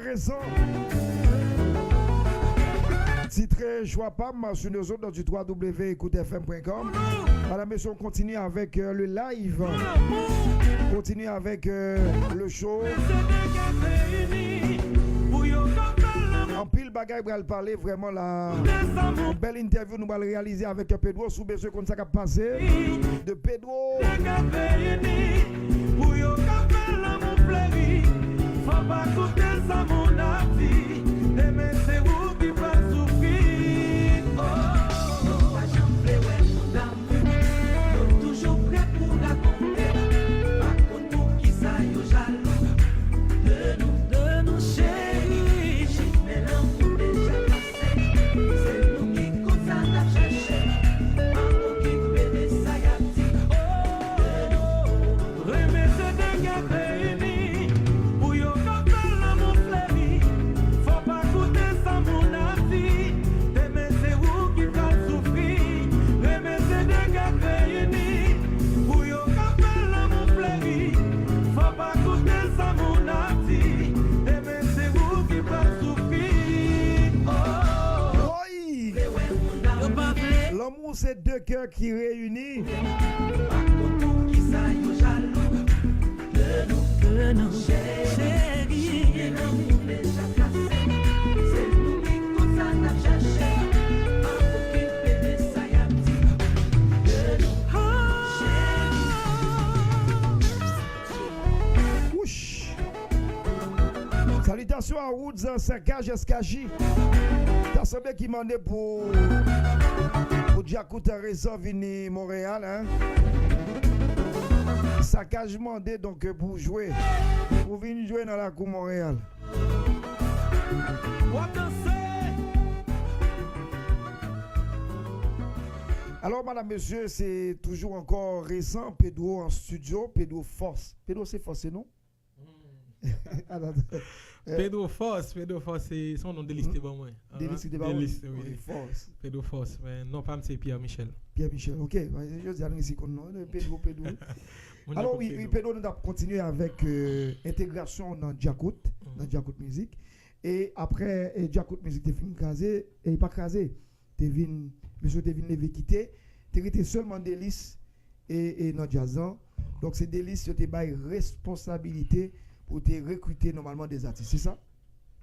Rezon. Titre Choix Pam sur nos ondes du trois W écoute F M point com. Madame, messieurs, on continue avec euh, le live. Continue avec euh, le show. Anpil bagay pral pale vrèman la. Yon bèl entèvyou nou pral reyalize avèk Pedro. Si w bezwen konn sa k ap pase de Pedro. Pou yo ka fè lanmou fleri, fò pa koute sa moun ap di. Demen se ou ki pral soufri. Oh. Yo pa janm vle wè nou damou. Yo toujou prè pou rakonte. Pa konn poukisa yo jalou de nou, de nou, cheri. Men lanmou deja kase. Se nou ki konsa n ap chache. Pa okipe de sa y ap di. Oh, renmen se de kè reyini. Pou yo ka fè lanmou fleri. Fò pa koute sa moun ap di. Demen se ou ki pral soufri. Renmen se de kè reyini. Pou yo ka fè lanmou fleri. Fò pa koute sa moun ap di. Demen se ou ki pral soufri. Oh. Woy! Yo pa vle. Lanmou se de kè ki reyini. Pa konn poukisa yo jalou de nou, de nou, cheri. Lanmou deja kase. Se nou ki konsa n ap chache. Pa okipe de sa y ap di de nou, cheri. Wouch! Salutations à Woods, Sakaj, S K J. Ta sanble ki mande pou, pou Djakout Rezon vini Monreyal, hein? Sakaj mande donk pou jwe. Pou vin jwe nan lakou Monreyal. W ap danse. Alò, madam, mesye, se toujou ankò Rezon, Pedro an studio, Pedro Fòs. Pedro se Fòs, se non? Atò, atò. Eh, Pedro Fòs, Pedro Fòs, se se yon non Delis te ban mwen. Delis ki te ban mwen? Delis, wi. Ok, Fòs. Pedro Fòs, men non pa m se Pierre Michel. Pierre Michel, ok. Jodi a nou resi konn non, Pedro, Pedro. Moun yo Alò, konn wi, wi, Pedro. Pedro, nou t ap kontinye avèk euh, entegrasyon nan Djakout, Mhm. nan Djakout Mizik. E apre, e Djakout Mizik te fin kraze, e pa kraze, te vin, mesye te vin leve kite, te rete sèlman Delis e, e nan djaz lan. Donk se Delis yo te bay responsabilite pou te rekrite nòmalman de zatis, se sa?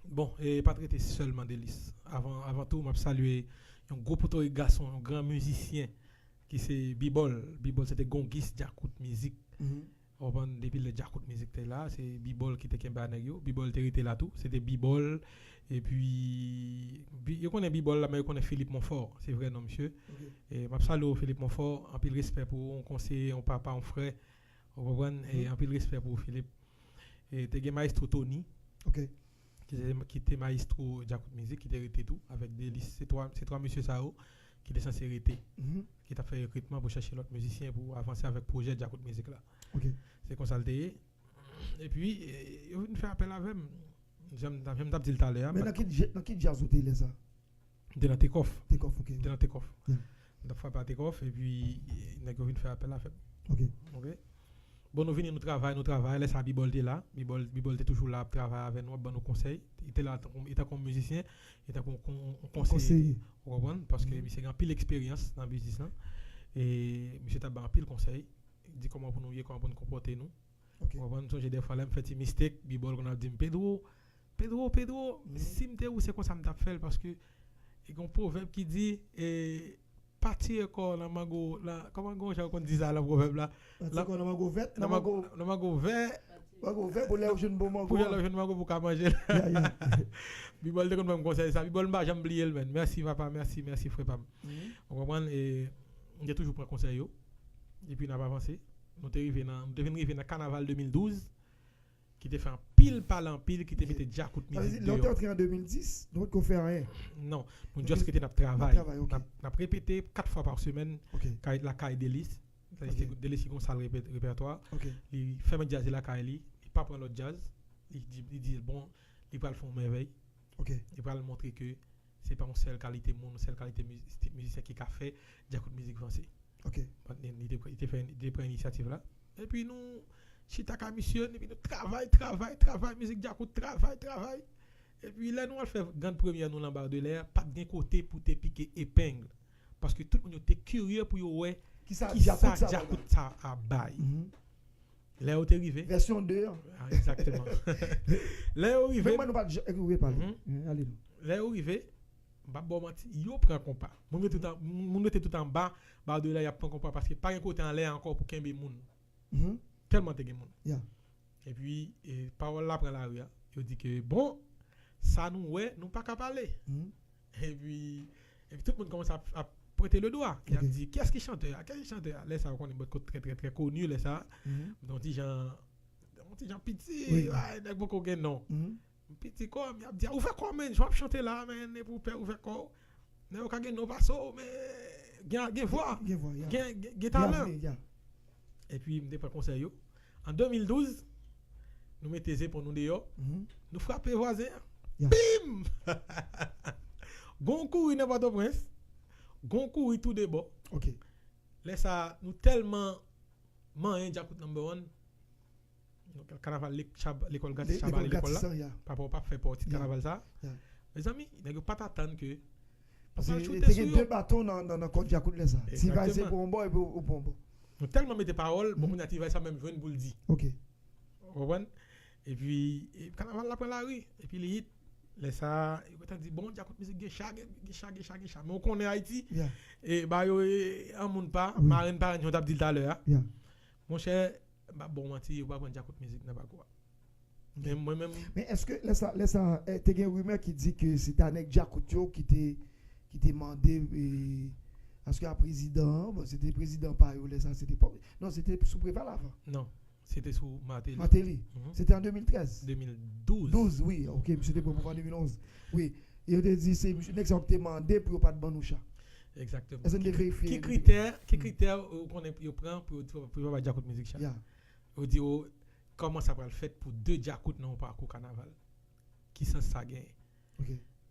Bon, e pa t rete sèlman Delis. Avan, avan tou, m ap salye yon gwo potorik gason, yon gran mizisyen ki se Bibòl. Bibòl se te gongis Djakout Mizik. Mhm. Ou konprann, depi lè Djakout Mizik te la, se Bibòl ki te kenbe a nèg yo. Bibòl te rete la tou. Se te Bibòl. Epi, bi- yo konnen Bibòl la, men yo konnen Philippe Monfort. Se vrè non misye. Ok. E m ap salye w, Philippe Monfort. Anpil respè pou ou, yon konseye, yon papa, yon frè. Ou konprann? E Mhm. anpil respè pou ou, Philippe. E te gen Maestro Tony. Ok. Ki te, ki te maestro Djakout Mizik, ki te rete tou avèk Delis. Se twa, se twa mesye sa yo ki te sanse rete, Mhm. ki t ap fè rekritman pou chèche lòt mizisyen pou avanse avèk pwojè Djakout Mizik la. Ok. Se konsa l te ye. Epi, e, yo vin fè apèl avè m. Jan m t ap, jan m t ap di l talè a, Men pa nan ki dja- nan ki djaz ou te lè sa? M te nan Takeoff. Takeoff, ok. M te nan Takeoff. Yeah. M t ap frape a Takeoff, epi, e, nèg yo vin fè apèl avè m. Ok. Ok. Bon, nou vini, nou travay, nou travay. Lè sa, Bibòl te la. Bibòl, Bibòl te toujou la ap travay avè nou, ap ban nou konsèy. Li te la tankou, li tankou yon mizisyen, li tankou yon kon- yon konseye. Konseye. Ou konprann? Paske Mhm. misye gen anpil eksperyans nan biznis lan. E misye t ap bay anpil konsèy. Di kòman pou nou ye, kòman pou nou konpòte nou. Ok. Ou konprann? M sonje dèfwa lè m fè ti mistake, Bibòl konn ap di m, Pedro, Pedro, Pedro, Mhm. si m te ou, se konsa m t ap fè l, paske gen yon pwovèb ki di, e, pa tiye kò w nan mango, nan, kòman gen yon jan yo konn di sa nan pwovèb la? Pa tiye kò w nan mango vèt, nan mango, nan mango vè. Mango vè pou lè w jwenn bon mango. Pou lè w jwenn mango pou w ka manje l. Yeah, yeah. Bibòl te konn ban m konsèy sa. Bibòl m pa janm bliye l, menn. Mèsi, papa, mèsi, mèsi, frè pa m. Mhm. Ou konprann? E, m te toujou pran konsèy yo. Epi n ap avanse. Nou te rive nan, nou te vin rive nan kanaval de mil douz. Ki te fè anpil pale anpil, ki te Ok. mete Djakout Mizik deyò. Sa vle di, lè w te antre an de mil dis, nou potko fè anyen? Non, nou just rete n ap travay. N ap travay, ok. N ap, n ap repete kat fwa pa semèn, Ok. kay, lakay Delis. Sa vle di Ok. Delis ki gon sal repè-, repètwa. Ok. Li fèmen djaz li lakay li, li pa pran lòt djaz. Li di, li di, bon, li pral fè yon mèvèy. Ok. Li pral montre ke se pa yon sèl kalite moun, yon sèl kalite mizi-, mizisyen ki ka fè Djakout Mizik vanse. Ok. Li, li te, li te fè, li te pran inisyativ la. Epi nou chita ka misye, epi nou travay, travay, travay, mizik Djakout, travay, travay. Epi lè nou al fè grann premyè nou lan Bar de l'Air, pa t gen kote pou te pike epeng. Paske tout moun yo te kirye pou yo wè kisa djakout sa bay. Lè yo te rive. Vèsyon de an. Ah, egzakteman. Lè yo rive. Menm mwen nou pa t jan, wi, pale. Wi, ale non. Lè yo rive, m p ap ba w manti, yo pran konpa. Moun yo tout an, moun yo te tout anba, Bar de l'Air y ap pran konpa paske pa gen kote anlè ankò pou kenbe moun. Tèlman te gen moun. Epi, e, pawòl la pran lari a. Yo di ke, bon, sa nou wè, nou pa ka pale. Epi, epi tout moun kòmanse ap, ap pwente le dwa. Y ap di, kiyès ki chantè a? Kiyès ki chantè a? Lè sa, ou konnen, bòt kot trè, trè, trè koni, lè sa. Yon ti jan, yon ti jan piti, nèg poko gen non. Piti kò, y ap di, ouvè kò, men, jan w ap chante la, men, epi w pè ouvè kò. Nèg yo ka gen non pase w, men gen, gen vwa, gen, gen, gen talan. Epi m te pran konsèy yo. An de mil douz, nou mete zepon nou deyò, nou frape vwazen an. Bim! Gon kouri nan Pòtoprens, gon kouri tou de bò. Lè sa, nou tèlman manyen Djakout number one, kanaval lekòl gratis Chabale lekòl la. Papa w p ap fè pati kanaval sa. Mezanmi, nèg yo pa t atann ke papa l choute sou yo. Te gen de baton nan, nan, nan kòd Djakout lè sa. T-Vice se pou yon bò epi ou pou yon bò. Nou tèlman mete pawòl, bon, kounye a T-Vice sa menm jwenn pou l di. Ou konprann? Epi, e, kanaval la pran lari. Epi li hit. Lè sa, yo gentan di, bon, Djakout Mizik gen cha, gen, gen cha, gen cha, gen cha. Men ou konnen Ayiti, e, ba yo, e, an moun pa, marenn parenn, jan w t ap di l talè a. Monchè, m p ap ba w manti, yo pa pran Djakout Mizik nan pakou a. Men mwen menm. Men èske lè sa, lè sa, e, te gen rimè ki di ke se ta nèg Djakout yo ki te, ki te mande, e, paske a prezidan an, bon, se te prezidan pa yo lè sa, se te pa, non, se te sou Preval avan. Non, se te sou Martelly. Martelly. Se te an de mil trèz. De mil douz. Douz, wi, ok, misye te pran pouvwa de mil onz. Wi, e yo te di se nèg sa yo ki te mande pou yo pa t ban nou cha. Egzakteman. Èske n te verifye? Ki kritè, ki kritè ou konnen yo pran pou yo, pou yo pa bay Djakout Mizik cha? Yo di yo, kòman sa pral fèt pou de Djakout nan yon pakou kanaval? Ki sans sa genyen?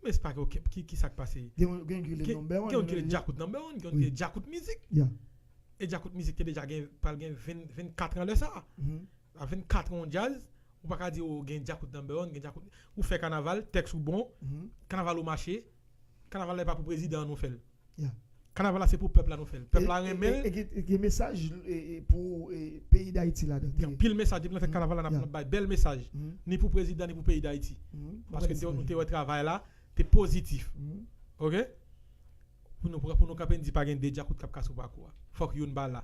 Men se pa ke, ki, ki sa k pase? Gen, gen ki rele number one, gen ki rele Djakout number one, gen ki rele Djakout Mizik. E Djakout Mizik te deja gen, pral gen ven, vennkat an lè sa. A vennkat an yon djaz, ou pa ka di ou gen Djakout number one, gen Djakout. Ou fè kanaval, tèks ou bon, kanaval ou mache, kanaval la e pa pou prezidan an nou fè l. Kanaval la se pou pèp la nou fè l. Pèp la renmen l. E gen mesaj pou peyi Dayiti ladan. Gen anpil mesaj depi nan tèt kanaval la n ap bay bèl mesaj. Ni pou prezidan ni pou peyi Dayiti. Paske nou te wè travay la te pozitif. Ok? Pou nou, pou nou kanpe n di pa gen de Djakout k ap kase pakou a. Fòk youn pa la.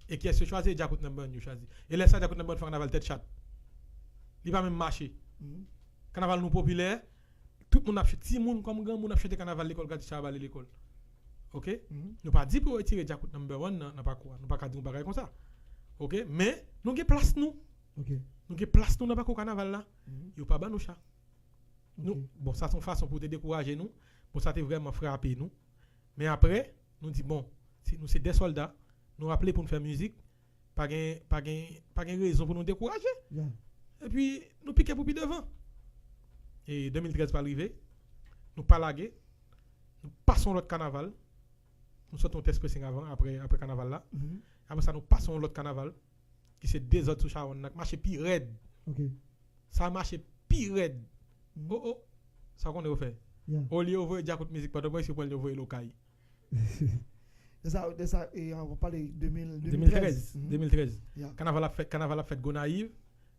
E kiyès yo chwazi? Djakout number one yo chwazi. E lè sa Djakout number one fè kanaval tèt chat. Li pa menm mache. Kanaval nou popilè. Tout moun ap chante, timoun kòm granmoun ap chante kanaval lekòl gratis Chabale lekòl. Ok? Nou pa di pou yo retire Djakout number one nan, nan pakou a. Nou pa ka di yon bagay konsa. Ok? Men, nou gen plas nou. Nou gen plas nou nan pakou kanaval la. Yo pa ban nou cha. Nou, bon, sa se yon fason pou te dekouraje nou. Bon, sa te vrèman frape nou. Men apre, nou di, bon, si nou se de sòlda, nou aple pou n fè mizik, pa gen, pa gen, pa gen rezon pou nou dekouraje. Epi, nou pike pou pi devan. E de mil trèz pral rive, nou pa lage, nou pase yon lòt kanaval. Nou sot yon tèks pressing avan, apre, apre kanaval la. Apre sa, nou pase yon lòt kanaval, ki se Dezòd sou Chawonn nan, k mache pi rèd. Sa mache pi rèd. O, o, sa w konnen yo fè? Olye yo voye Djakout Mizik Pòtoprens, yo pran l, yo voye l Okay. De sa, de sa, e, an, w pale de mil, de mil trèz. De mil trèz. Kanaval ap fèt, kanaval ap fèt Gonayiv.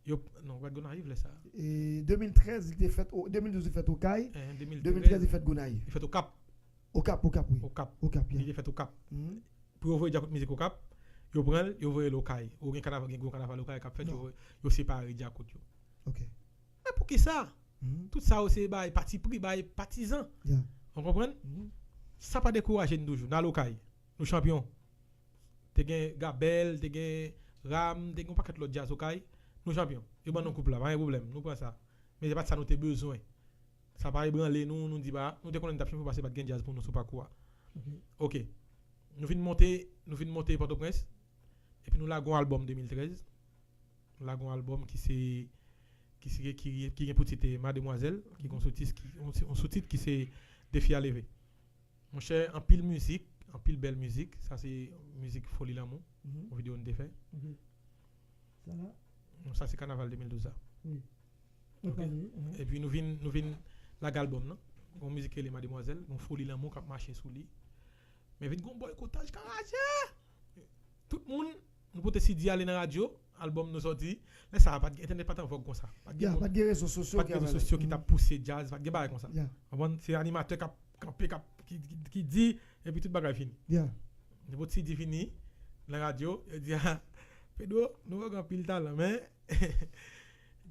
Yo, non, pa t Gonayiv lè sa. E de mil trèz, li te fèt, o, de mil douz, li fèt Okay. De mil trèz, li fèt Gonayiv. Li fèt Okap. Okap, Okap, wi. Okap. Okap, ya. Li te fèt Okap. Pou yo voye Djakout Mizik Okap, yo pran l, yo voye l Okay. Ou gen kanaval, gen gwo kanaval Okay k ap fèt, yo, yo separe Djakout yo. Ok. Men poukisa? Tout sa yo se bay pati pri, bay patizan. Ou konprann? Sa pa dekouraje n toujou. N al Okay. Nou chanpyon. Te gen Gabèl, te gen Ram, te gen yon pakèt lòt djaz Okay. Nou chanpyon. Yo ban nou koup la, pa gen pwoblèm. Nou pran sa. Men se pa t sa nou te bezwen. Sa pa ebranle nou, nou di ba, nou te konnen n t ap chanpyon paske pa t gen djaz pou nou sou pakou a. Ok. Nou vin monte, nou vin monte Pòtoprens. Epi nou lage yon albòm de mil trèz. Nou lage yon albòm ki se, ki se, ki, ki gen pou tit, eh, Mademwazèl, ki gen yon sou-tit ki, yon, yon sou-tit ki se Defi a leve. Monchè, anpil mizik, anpil bèl mizik. Sa se mizik Foli Lanmou, yon videyo n te fè. Sa la? Non, sa se Kanaval de mil douz la. Wi. Ok. Epi nou vin, nou vin, lage albòm nan. Gon mizik rele Mademwazèl, gon foli lanmou k ap mache sou li. Men vin gon bòykotaj ka raje. Tout moun, nou pote C D ale nan radyo, albòm nou sòti. Lè sa a, pa t gen, entènèt pa t an vòg konsa. Pa t gen Yeah, moun, pa t gen rezo sosyo pa t ki gen rezo avè sosyo ki t ap pouse djaz, pa t gen bagay konsa. Yeah. Konprann? Se animatè k ap kanpe, k ap, ki, ki, ki di, epi tout bagay fini. Yeah. Nenpòt C D vini nan radyo, yo di, ah, Pedro, nou wè w gen anpil talan, men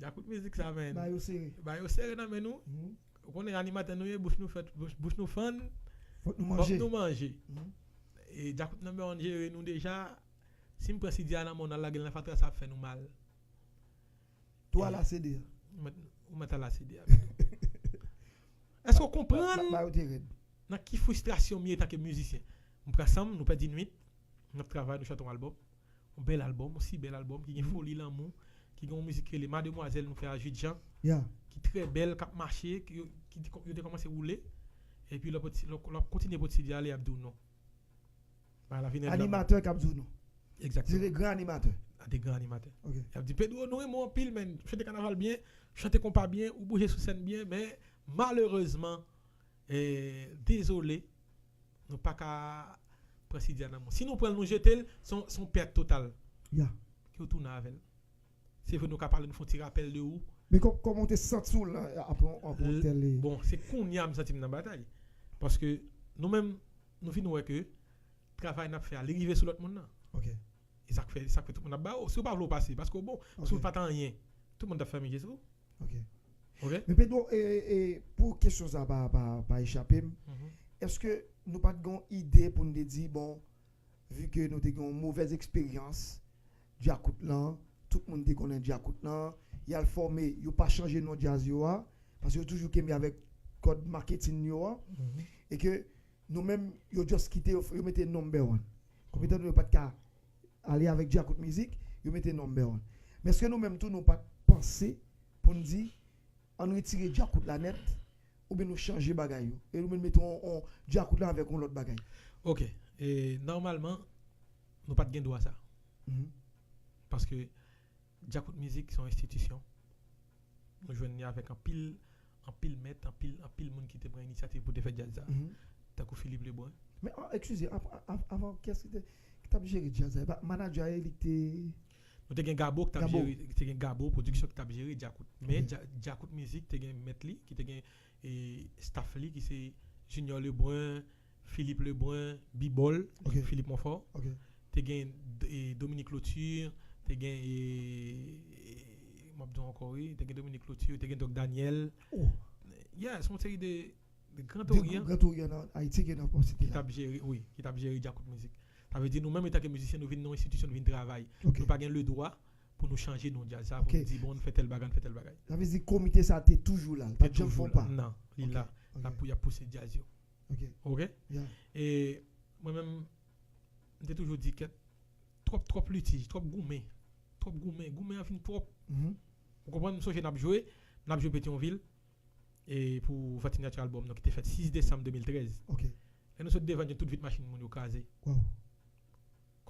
djakout mizik sa, men. Ba yo sere. Ba yo sere nan men nou. Mhm. Ou konnen animatè nou ye, bouch nou fèt, bouch, bouch nou fann, Fòk nou fòk manje. nou manje. Mhm. E djakout nan men w jere nou deja. Si m pran C D a nan men w, n al lage l nan fatra, sa ap fè nou mal. Tou ala C D a. Ou mèt, ou mèt ala C D a. Èske w konprann Ba yo te rèd. nan ki fristrasyon m ye antanke mizisyen? M pran san m, nou pèdi nwit, n ap travay, nou chante yon albòm. Yon bèl albòm, yon si bèl albòm, ki gen Mhm. foli lanmou, ki gen yon mizik ki rele Mademwazèl, nou fè a Jude Jean, Yeah. ki trè bèl, k ap mache, ki yo, ki, yo te kòmanse woule. Epi lè w ap kontinye pot C D ale, y ap di w non. Bagay la vin rèd la. Animatè k ap di w non. Egzakteman. Se de gran animatè. A de gran animatè. Ok. Y ap di, Pedro, nou renmen w anpil, men chante kanaval byen, chante konpa byen, ou bouje sou sèn byen, men malerezman, eh, dezole, nou pa ka pran C D a nan men w. Si nou pran l, nou jete l, se yon, se yon pèt total. Yeah. Ke w tounen avè l. Se vre, nou ka pale, nou fè yon ti rapèl de ou. Men kò- kòman w te santi w la apre, apre yon tèl e- Bon, se kounye a m santi m nan batay. Paske nou menm, nou vin wè ke travay n ap fè a, li rive sou lòt moun nan. Ok. E sa k fè, sa k fè tout moun ap ba w. Si w pa vle w pase, paske w bon, si w Ok. pa t anyen, tout moun t ap fèmen je sou ou. Ok. Ok? Men Pedro, e, e, pou kesyon sa pa, pa, pa echape m, Mhm. èske nou pa t gen yon ide pou n te di, bon, vi ke nou te gen yon movèz eksperyans, Djakout lan, tout moun te konnen Djakout lan, y al fòme, yo pa chanje non djaz yo a, paske yo toujou kenbe avèk kòd maketin yo a, Mhm. e ke nou menm, yo just kite, yo, yo mete number one. Kòm etan yo pa t ka ale avèk Djakout Mizik, yo mete number one. Men èske nou menm tou, nou pa t panse pou n di, ann retire Djakout la nèt, oubyen nou chanje bagay yo? E nou menm mete on, on Djakout la avèk on lòt bagay. Ok. E nòmalman, nou pa t gen dwa sa. Mhm. Paske Djakout Mizik se yon enstitisyon. Nou jwenn li avèk anpil, anpil mèt, anpil, anpil moun ki te pran inisyativ pou te fè djaz sa. Mhm. Tankou Philippe Lebrun. Men, ah, eskize, av-, av-, avan, kiyès ki te, ki t ap jere djaz la? E pa manager a li ki te Nou te gen Gabo ki t ap Gabo. jere, te gen Gabo Pwodiksyon ki t ap jere Djakout. Men Ok. Dja-, Djakout Mizik te gen mèt li, ki te gen, e, staff li, ki se Junior Lebrun, Philippe Lebrun, Bibol, Ok. Philippe Monfort. Ok. Te gen, e, Dominique Lauture, te gen, e, e, m ap di w ankò, wi, te gen Dominique Lauture, te gen Doc Daniel. Oh. Yeah, se yon seri de, de Grand De Orient Grand Orient nan Ayiti ki nan pòsite ki t la. ap jere, wi, ki t ap jere Djakout Mizik. Sa vle di nou menm, antanke mizisyen, nou vin nan yon enstitisyon, nou vin travay. Ok. Nou pa gen ledwa pou nou chanje non djaz sa, pou Ok. nou di, bon, nou fè tèl bagay, nou fè tèl bagay. Sa vle di komite sa te toujou la, li pa t janm fè yon pa. Non, li Ok. la. L ap pou, y ap pouse djaz yo. Ok. Ok? Yeah. E mwen menm, m te toujou di, kèt, twòp, twòp litij, twòp goumen. Twòp goumen. Goumen an fin twòp. Mhm. Ou konprann? M sonje n ap jwe, n ap jwe Petyonvil, e pou venntenyatou albòm nou ki te fèt sis desanm de mil trèz. Ok. Lè nou sot devan, nou tout vit machin moun yo kraze. Wow.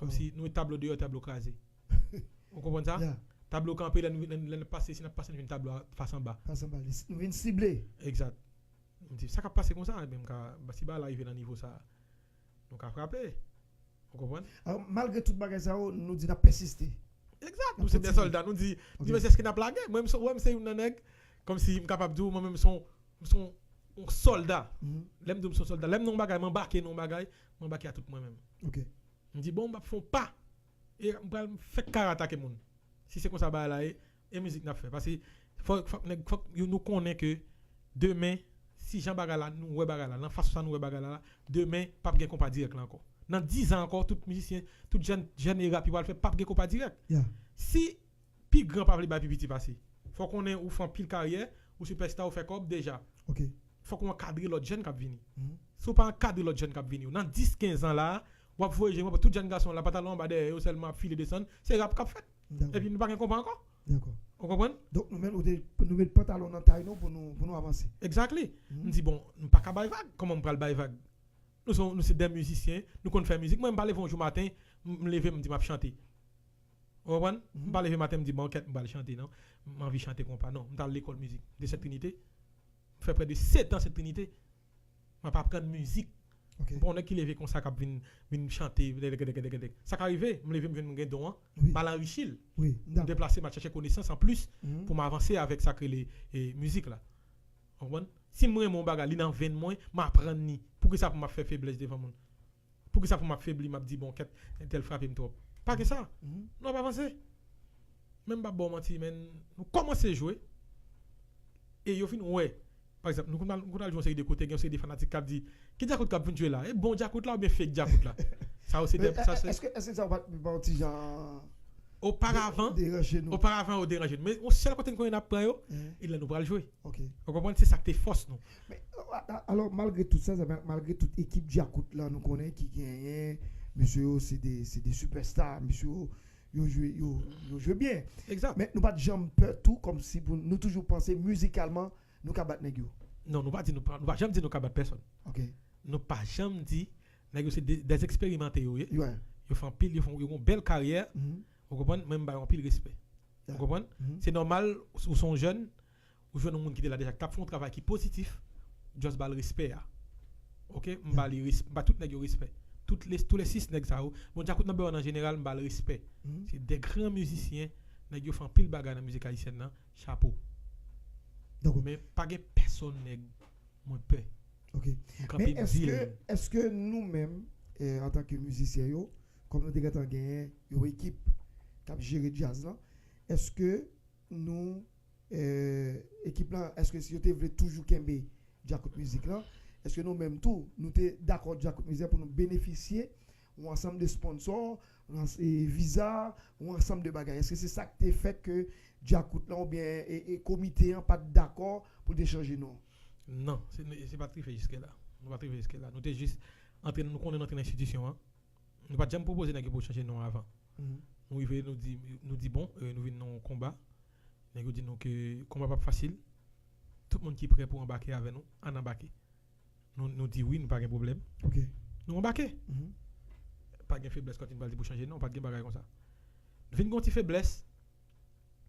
Kòmsi nou met tablo deyò, tablo kraze. Ou konprann sa? Yeah. Tablo kanpe, lè nou, lè, lè n ap pase, si n ap pase, nou vin tablo a fas anba. Fas anba, li, nou vin sible. Egzat. M di, sa k ap pase konsa, menm ka, si bagay la rive nan nivo sa, nou ka frape. Ou konprann? Alò, malgre tout bagay sa yo, nou di n ap pèsiste. Egzat. N ap Nou se de kontinye. Sòlda. Nou di, Ok. di, men se èske n ap lage? Mwen, m se, wè, m se youn nan nèg, kòmsi m kapab di w, mwen menm, m se yon, m se yon, yon sòlda. Mhm. Lè m di w m se yon sòlda, lè m nan yon bagay, m anbake nan yon bagay, m anbake a tout mwen menm. Ok. M di, bon, m ap fè yon pa. E m pral fè kara atake moun. Si se konsa bagay la ye, e mizik n ap fè. Paske fòk, fòk nèg, fòk yo, nou konnen ke demen, si jan bagay la, nou wè bagay la, nan fason sa nou wè bagay la, demen, p ap gen konpa dirèk la ankò. Nan diz an ankò, tout mizisyen, tout jèn, jèn e rap yo pral fè, p ap gen konpa dirèk. Yeah. Si pi gran pa vle bay pi piti pase, fò konnen ou fè anpil karyè, ou sipèsta, ou fè kòb deja. Ok. Fòk ou ankadre lòt jèn k ap vini. Mhm. Si w pa ankadre lòt jèn k ap vini yo, nan dis, kenz an la, w ap voye je, w ap tout jèn gason la, pantalon anba dèyè yo sèlman ap file desann, se rap k ap fèt. Dakò. Epi nou pa gen konpa ankò. Dakò. Ou konprann? Donk nou menm, nou te, nou met pantalon nan tay nou pou nou, pou nou avanse. Exactly. Mhm. M di, bon, nou pa ka bay vag. Kòman m pral bay vag? Nou se, nou se de mizisyen, nou konn fè mizik. Mwen, m pa leve yon jou maten, m, m leve, m di m ap chante. Ou konprann? Mhm. M pa leve maten, m di, bon, kèt, m pral chante, non. M anvi chante konpa. Non, m t al lekòl mizik. De Sent Trinite. fè prè de sèt an Sent Trinite. M ap aprann mizik. M pa yon nèg ki leve konsa k ap vin, vin chante. Sa ka rive, m leve, m jwenn m gen don an, m al anrichi l. M deplase, m al chèche konesans anplis pou m avanse avèk sa k rele mizik la. Ou konprann? Si m renmen yon bagay, li nan venn mwen, m aprann li. Poukisa pou m ap fè feblès devan moun? Poukisa pou m ap febli, m ap di, "Bon, kèt, entèl frape m twòp"? Pa gen sa. Nou ap avanse. Men m p ap ba w manti, men nou kòmanse jwe. E yo fin wè. Pa egzanp, nou konn al, nou konn al jwe yon seri de kote, gen yon seri de fanatik k ap di, "Ki djakout k ap vin jwe la? E bon djakout la oubyen fake djakout la?" Sa yo se de, sa se. Èske, èske sa pa, pa yon ti jan Oparavan, deranje nou? Oparavan, yo deranje nou. Men yon sèl kote n konnen n ap pran yo, e lè nou pral jwe. Ou konprann? Se sa k te fòs nou. Men, a, a, alò, malgre tout sa, sa, malgre tout ekip djakout la, nou konnen ki genyen, mesye yo, se de, se de sipèsta, mesye yo, yo jwe, yo, yo jwe byen. Egzak. Men nou pa t janm pè tou, kòmsi pou nou toujou panse mizikalman, nou ka bat nèg yo. Non, nou pa di, nou pa, nou pa janm di nou ka bat pèsòn. Nou pa janm di, nèg yo se de, dèzeksperimante yo ye. Yo fè anpil, yo fè, yo gen yon bèl karyè. Ou konprann? Mwen, m ba yo anpil respè. Ou konprann? Se nòmal, ou se yon jèn, ou jwenn yon moun ki te la deja, ki t ap fè yon travay ki pozitif, just ba l respè a. Oke? M ba li res-, m ba tout nèg yo respè. Tout les, tous les six nèg sa yo. Bon, djakout number one an jeneral, m ba l respè. Se de gran mizisyen, nèg yo fè anpil bagay nan mizik ayisyèn nan. Chapo. Men pa gen pèsòn nèg mwen pè. M kanpe, m di l. Men èske, èske nou menm, eh, antanke mizisyen yo, kòm nou te gentan genyen yon ekip k ap jere djaz lan, èske nou, eh, ekip lan, èske si yo te vle toujou kenbe Djakout Mizik lan, èske nou menm tou, nou te dakò Djakout Mizik pou nou benefisye yon ansanm de sponsò, yon ans-, e viza, yon ansanm de bagay? Èske se sa k te fè ke Djakout lan oubyen, e, e komite an pa t dakò pou te chanje non? Non, se, se pa t rive jiske la. Nou pa t rive jiske la. Nou te jis antre, nou konnen nou antre nan enstitisyon an. Nou pa t janm pwopoze nèg yo pou chanje non avan. Nou rive, nou di, nou di, bon, eh, nou vin nan yon konba. Nèg yo di nou ke konba p ap fasil. Tout moun ki prè pou anbake avè nou, ann anbake. Nou, nou di wi, nou pa gen pwoblèm. Nou anbake. Pa gen feblès kòm nou pral di pou chanje non, pa t gen bagay konsa. Vin gen yon ti feblès,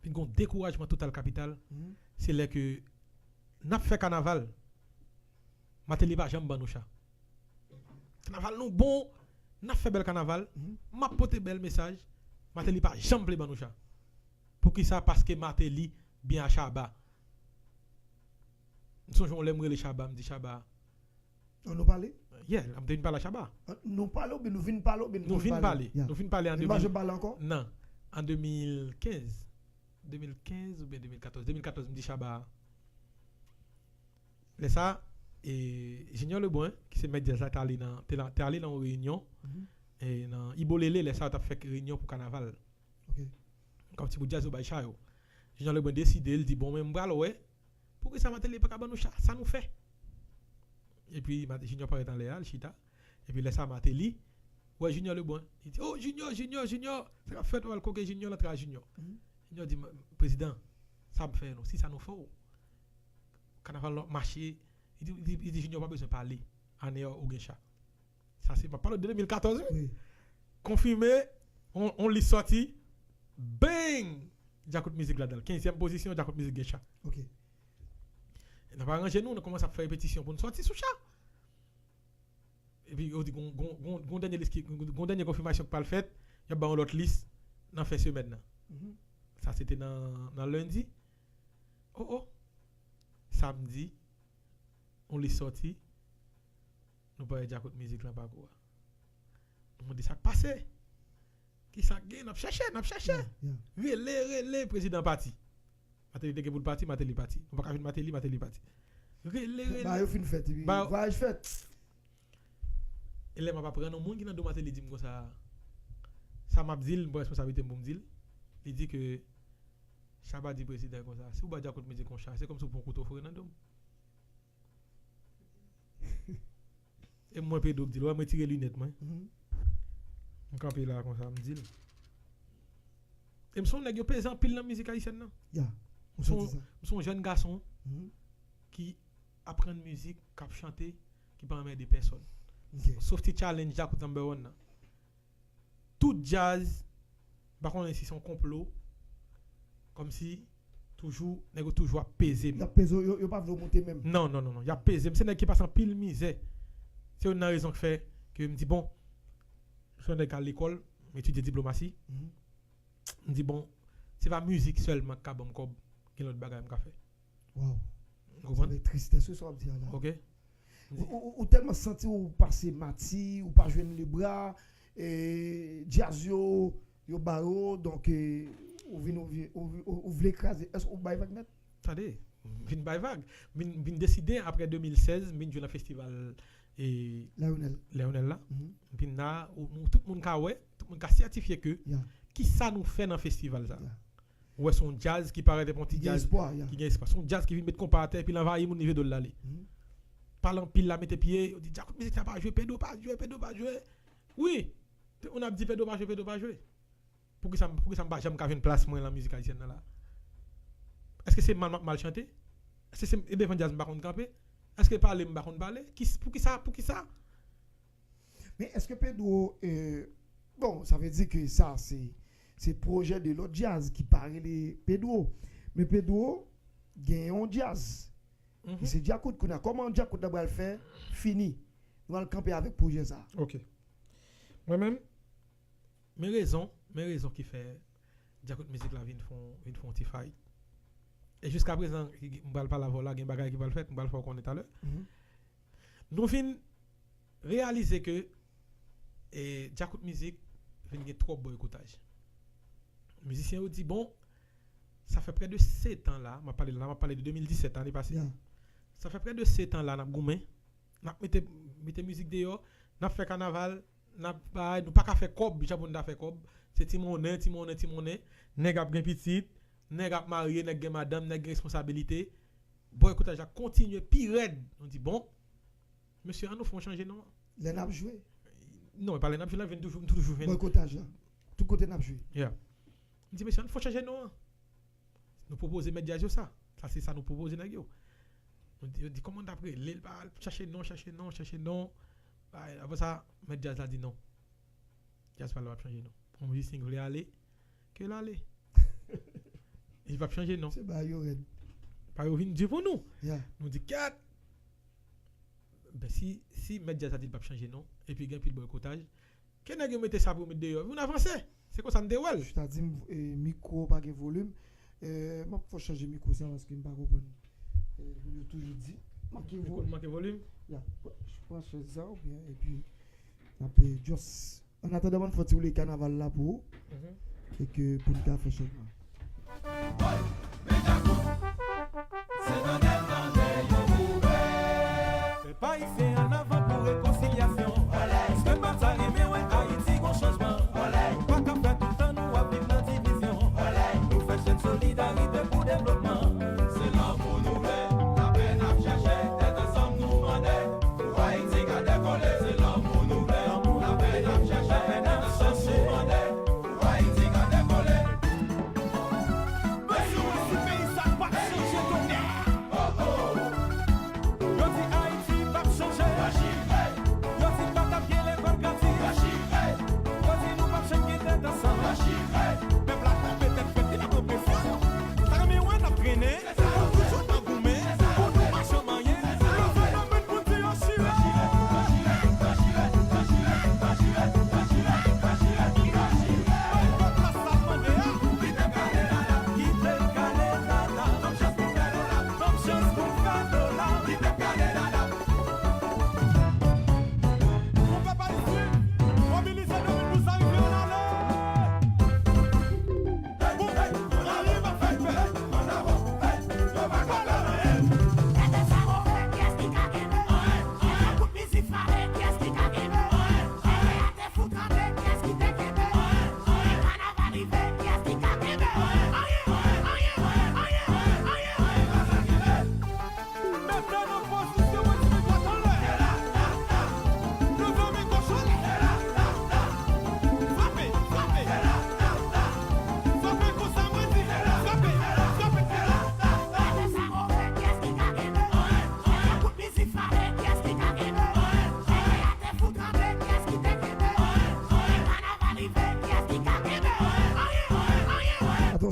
vin gen yon dekourajman total kapital, se lè ke n ap fè kanaval, Martelly pa janm ban nou cha. Kanaval nou bon, n ap fè bèl kanaval, m ap pote bèl mesaj, Martelly pa janm vle ban nou cha. Poukisa? Paske Martelly byen a Shabba. M sonje yon lè m rele Shabba, m di Shabba. An nou pale? Yeah, m te vin pale a Shabba. An nou pale oubyen nou vin pale oubyen nou vin pale? Nou vin pale. Nou vin pale an de mil. Nou pa janm pale ankò? Non. An de mil kenz. De mil kenz oubyen de mil katòz? De mil katòz, m di Shabba. Lè sa, e, Junior Lebrun, ki se mèt djaz la, te ale nan, te la, te ale nan yon reyinyon, e, nan Ibolele, lè sa, yo t ap fè reyinyon pou kanaval. Kòmsi pou djaz yo bay cha yo. Junior Lebrun deside, l di, "Bon, men m pral wè. Poukisa Martelly pa ka ban nou cha? Sa nou fè?" Epi, Mat-, Junior parèt anlè a, l chita. Epi, lè sa, Martelly wè Junior Lebrun. Li di, "Oh, Junior, Junior, Junior! Sa k ap fèt?" Wè l koke Junior, l antre a Junior. Junior di, "M-, Prezidan, sa m fè nou? Si sa nou fè w, kanaval la mache." Li di, li di, li di, "Junior, pa bezwen pale. Ann deyò, ou gen cha." Sa se, m ap pale w de de mil katòz, wi. Konfime, on, on lis sòti, bang! Djakout Mizik ladan l. Kenzyèm pozisyon, Djakout Mizik gen cha. N ap aranje nou, nou kòmanse ap fè repetisyon pou n sòti sou cha. Epi yo di, gon, gon, gon, gon dènye lis ki, gon, gon dènye konfimasyon ki pral fèt, y ap ba yon lòt lis nan fen semèn nan. Sa se te nan, nan lendi. Oh, oh. Samdi, yon lis sòti. Nou pa wè Djakout Mizik lan pako a. Nou mande sa k pase. Kisa k gen? N ap chèche, n ap chèche. Rele, rele, prezidan pati. Martelly te gen pou l pati, Martelly pati. Nou pa ka jwenn Martelly, Martelly pati. Rele, rele. Ba yo fin fèt, epi vwayaj fèt. E lè m ap aprann, yon moun ki nan do Martelly di m konsa, sa m ap di l, m pran responsablite m pou m di l. Li di ke Shabba di prezidan konsa, "Si w ba Djakout Mizik yon cha, se kòmsi w pran kouto foure nan do m." E mwen Pedro k di l, wè, mwen tire linèt mwen. M kanpe la konsa, m di l. E m se yon nèg yo peze anpil nan mizik ayisyèn nan. M se yon, m se yon jèn gason ki aprann mizik, k ap chante, ki pa anmède pèsòn. Sof ti challenge Djakout number one nan. Tout djaz, m pa konnen si se yon konplo, kòmsi toujou, nèg yo toujou ap peze m. Y ap peze w, yo, yo pa vle w monte menm. Non, non, non, non. Y ap peze m. Se nèg ki pase anpil mizè. Se youn nan rezon k fè ke m di, bon, m se yon nèg k al lekòl, m etidye diplomasi. M di, bon, se pa mizik sèlman k ka ban m kòb, gen lòt bagay m ka fè. Waw. Ou konprann? Se tristès wi sa w ap di a la. Ok. Ou, ou, ou, ou tèlman santi w pase mati, ou pa jwenn lebra, e, djaz yo, yo bare w, donk, e, ou vin, ou vin, ou, ou, ou vle kraze. Èske ou bay vag nèt? Tande, m vin bay vag. M vin, m vin deside, apre de mil sèz, m vin jwe nan festival, e, Lionel. Lionel la. M vin la, ou, ou, tout moun ka wè, tout moun ka sètifye ke kisa nou fè nan festival sa. Ou wè, se yon djaz ki parèt epi yon ti djaz ki gen espwa. Se yon djaz ki vin met konpa atè epi l anvayi moun, li vle do l ale. Pale anpil la, mete pye, yo di, Djakout Mizik sa pa jwe, Pedro pa jwe, Pedro pa jwe. Wi, tout moun ap di Pedro pa jwe, Pedro pa jwe. Poukisa, poukisa m pa janm ka jwenn plas mwen nan mizik ayisyèn nan la? Èske se mal m ap mal chante? Èske se e devan djaz m pa konn kanpe? Èske pale m pa konn pale? Ki, poukisa, poukisa? Men èske Pedro, e, bon, sa vle di ke sa se, se pwojè de lòt djaz ki pa rele Pedro. Men Pedro gen yon djaz. Ki se Djakout. Kounye a, kòman Djakout la pral fè fini? Nou pral kanpe avèk pwojè sa. Ok. Mwen menm, men rezon, men rezon ki fè Djakout Mizik la vin fè yon, vin fè yon ti fayit. E jiskaprezan, m pral pale avè w la, gen bagay ki pral fèt, m pral fè w konnen talè. Nou vin reyalize ke, e, Djakout Mizik vin gen twòp bòykotaj. Mizisyen yo di, bon, sa fè prè de sèt an la, m ap pale la, m ap pale de de mil disèt, ane pase. Sa fè prè de sèt an la n ap goumen, n ap mete, mete mizik deyò, n ap fè kanaval, n ap bay, nou pa ka fè kòb jan pou n ta fè kòb. Se ti monnen, ti monnen, ti monnen. Nèg ap gen pitit, nèg ap marye, nèg gen madanm, nèg gen responsabilite. Bòykotaj la kontinye pi rèd. Nou di, bon, mesye, an nou fè yon chanje non. Lè n ap jwe. Non, e pa lè n ap jwe, n ap jwe, nou toujou, nou toujou jwenn. Bòykotaj la. Tout kote n ap jwe. Yeah. M di, mesye, an nou fè yon chanje non. Nou pwopoze mèt djaz yo sa. Sa se sa nou pwopoze nèg yo. Nou di, yo di, kòman n t ap rele l, pa chache non, chache non, chache non. Bay, apre sa, mèt djaz la di non. Djaz pa la p ap chanje non. Yon mizisyen ki vle ale, ke l ale. Li p ap chanje non. Se bagay yo rèd. Pa yo vin di pou nou. Yeah. Nou di, kèt. Ben, si, si mèt djaz la di l p ap chanje non, epi gen anpil bòykotaj, ke nèg yo mete sa pou yo met deyò, epi nou avanse. Se konsa n te wè l. Chita di m, e, mikwo pa gen volim. E, m ap fè w chanje mikwo sa paske m pa konprann. E, pou yo toujou di, manke volim. Mikwo manke volim? Ya, pran chèz sa oubyen, epi, n ap, e, just, an atandan, ban m fè ti woule kanaval la pou ou. E ke pou n ka fè chanjman. Pèp ayisyen, ann avan pou rekonsilyasyon. Paske m pa ta renmen wè Ayiti gon chanjman. Nou pa ka fè tout tan nou ap viv nan divizyon. Nou fè chèn solidarite pou devlopman. Se lanmou nou vle, lapè n ap chèche, tèt ansanm nou mande. Pou Ayiti ka dekole, se lanmou nou vle, lapè n ap chèche, tèt ansanm nou mande. Pou Ayiti ka dekole. Mesye, si peyi sa p ap chanje tonè. Yo di Ayiti p ap chanje. Yo di pa t ap gen lekòl gratis. Yo di nou p ap janm gen tèt ansanm. Pèp la kanpe tèt frèt, li pa pran presyon. Sa renmen wè n ap trennen. Pou toujou nan goumen, pou nou pa janm anyen. Yo fè nan men pou n di yo chire. Bay pèp la sa l mande a. Kite kale lala. Ban m chans pou fè dola. Ban m chans pou fè dola. Kite kale lala. Pou pèp Ayiti, mobilize demen pou sa rive ann ale. Pou pèp, ann ale, pa fè pè.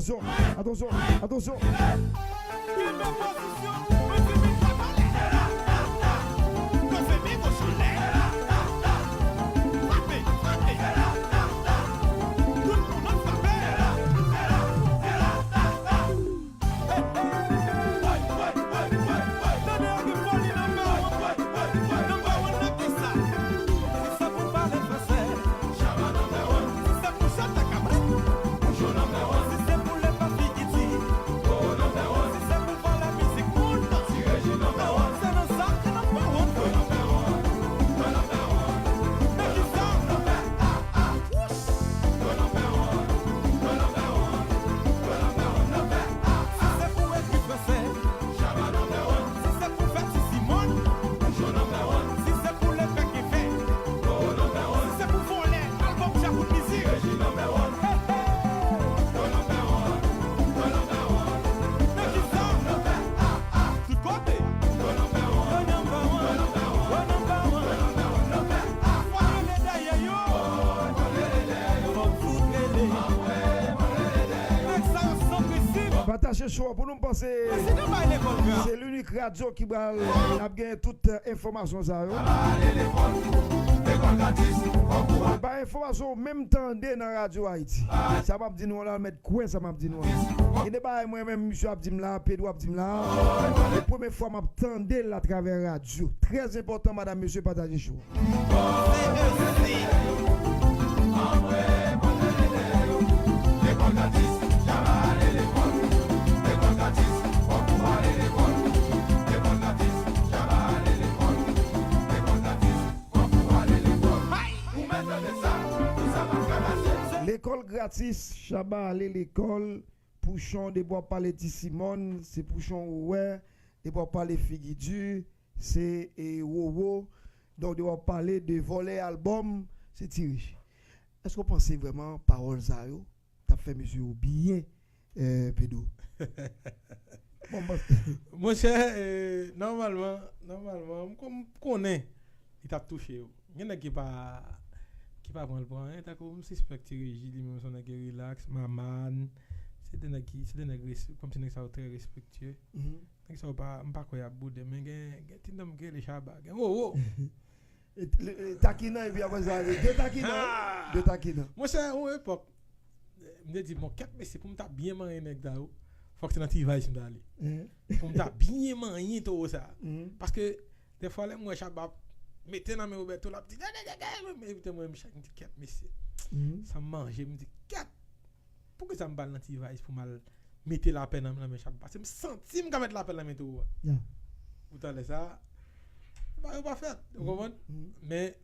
Atansyon, atansyon, atansyon. Kenbe pozisyon, leve men dwat anlè. Leve men goch anlè. Frape, frape. Tout moun ap frape. Pataje show pou nou, m panse se Linik Radyo ki pral, n ap gen tout, eh, enfòmasyon sa yo. Bay enfòmasyon ou menm tande nan Radyo Ayiti. Sa m ap di nou an la, mèt kwè sa m ap di nou an. Gen de bagay mwen menm, misye ap di m la, Pedro ap di m la. Se premye fwa m ap tande l atravè radyo. Trè enpòtan, madam, mesye, pataje show. Lekòl gratis, Shabba ale lekòl. Pouchon, depi w ap pale Ti Simòn, se Pouchon ou wè. Depi w ap pale Figi Di, se, e, Wowo. Donk, depi w ap pale de vòlè albòm, se Ti Rich. Èske w panse vrèman pawòl sa yo t ap fè mesye yo byen, eh, Pedro? Bon, bon. Monchè, eh, nòmalman, nòmalman, m kon-, m konnen li t ap touche yo. Gen nèg ki pa, ki pa pran l pou anyen, tankou m sispèk Ti Reji, li menm se yon nèg ki rilaks, Maman, se de nèg ki, se de nèg res-, kòmsi nèg sa yo trè respektye. Mhm. Nèg sa yo pa, m pa kwè y ap boude, men gen, gen ti nonm ki rele Shabba, gen Wowo. E, le, e, takinan, epi apre sa, de takinan, wi. De takinan. Monchè, yon epòk, m te di, bon, kèt mesye, pou m ta byen manyen nèg sa yo, fòk se nan T-Vice m ta ale. Mhm. Pou m ta byen manyen towo sa. Mhm. Paske, dèfwa, lè m wè Shabba mete nan men Roberto, l ap di, dè, dè, dè, dè, men evite mwen, m chak, m di, kèt mesye. Mhm. Sa m manje, m di, kèt. Poukisa m pa al nan T-Vice pou m al mete lapè nan, nan men Shabba? Paske m santi m ka met lapè nan men towo a. Ya. Poutan lè sa, yo pa, yo pa fèt, ou konprann? Mhm. Men,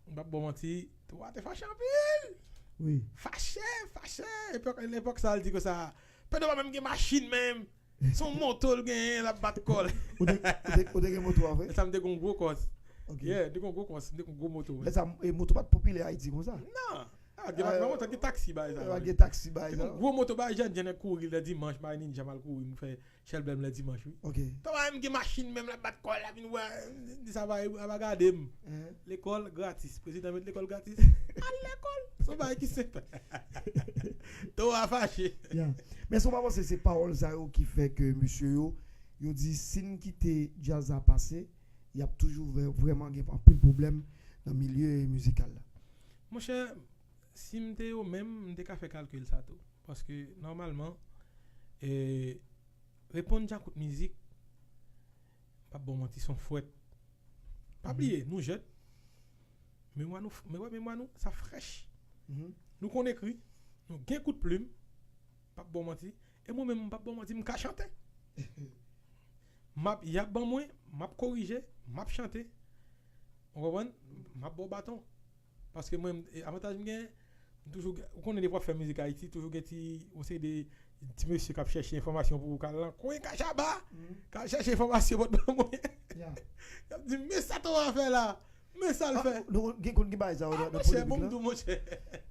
m p ap ba w manti, towo a te fache anpil. Wi. Fache, fache. Epòk, epòk sa, l di konsa, Pedro pa menm gen machin menm. Se yon moto l genyen, l ap bat kò l. Ou te, ou te, ou te gen moto a vre? Lè sa m te gen yon gwo kòs. Ok. Yeah, m te gen yon gwo kòs, m te gen yon gwo moto. Lè sa, e, moto pa t popilè Ayiti konsa? Non. Ah, gen pa t gen moto, gen taksi bagay sa. Pa t gen taksi bagay sa. Te gen yon gwo moto bagay, jan, jan nèg kouri lè dimanch, bagay ninja m al kouri, m fè chèlbè m lè dimanch, wi. Ok. Tò a m gen machin menm, l ap bat kò l, l ap vin wè, m di sa bagay, ap gade m. Hein? Lekòl gratis. Prezidan met lekòl gratis. Al lekòl. Se yon bagay ki senp. Towo a fache. Ya. Men èske w pa panse se pawòl sa yo ki fè ke mesye yo, yo di si n kite djaz la pase, y ap toujou vrè-, vrèman gen anpil pwoblèm nan milye mizikal la? Monchè, si m te yo menm, m te ka fè kalkil sa tou. Paske, nòmalman, e, reponn djakout mizik, m p ap ba w manti, se yon fwèt. Pa bliye, nou jèn. Memwa nou, memwa, memwa nou, sa frèch. Mhm. Nou konn ekri, nou gen kout plim, m p ap ba w manti. E mwen menm, m p ap ba w manti, m ka chante. M ap, y ap ban mwen, m ap korije, m ap chante. Ou konprann? M ap ba w baton. Paske mwen, e, avantaj m gen, m toujou gen, ou konnen depi w ap fè mizik Ayiti, toujou gen ti, yon seri de ti mesye k ap chèche enfòmasyon pou ou, k al nan kwen Kachaba, mhm, k al chèche enfòmasyon pou ban mwen. Ya. Y ap di, men sa Towo a fè la, men sa l fè. Ah, nou gen konn gen bagay sa yo nan, nan polemik la? Ah, monchè, bon, m di w, monchè.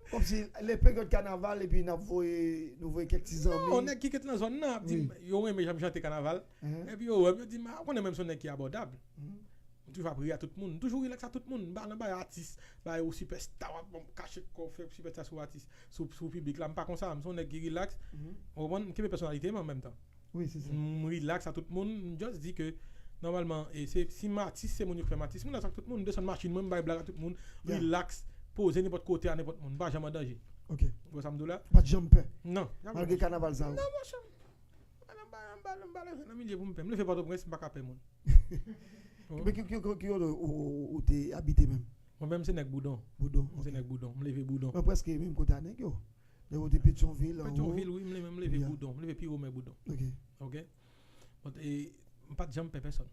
Kòmsi lè peryòd kanaval, epi n ap voye, nou voye kèk ti zanmi. Non, nèg ki ret nan zòn nan ap di m, wi, yo renmen jan m chante kanaval. Mhm. Epi yo wè m, yo di m, ah, ou konnen mwen m se yon nèg ki abòdab. Mhm. M toujou ap ri a tout moun. M toujou rilaks a tout moun. M pa nan bay atis, bay ou sipèsta, w ap bon, kache kò w fè sipèsta sou atis, sou, sou piblik la. M pa konsa, m se yon nèg ki rilaks. Ou konprann? M kenbe pèsonalite m an menm tan. Wi, se sa. M rilaks a tout moun. M just di ke, nòmalman, e se, si m atis, se moun yo k fè m atis. M rilaks ak tout moun. M desann machin mwen, m bay blag a tout moun. Rilaks, poze nenpòt kote a nenpòt moun. M pa janm an danje. Ok. Ou wè sa m di w la? Ou pa t janm pè? Non. Malgre kanaval sa yo. Non, monchè. Mwen menm, mwen menm, mwen menm nan milye pou m pè. M leve Pòtoprens, m pa ka pè moun. Men ki, ki, ki, ki kote ou, ou, ou te abite menm? Mwen menm, se nèg Boudon. Boudon, Mwen se ok. Nèg Boudon. M leve Boudon. Mwen prèske menm kote a nèg yo. Lè ou te Petyonvil, anwo. Petyonvil, wi, m leve, m leve Ya. Boudon. M leve pi wo men Boudon. Ok. Ok? But, e, m pa t janm pè pèsonn.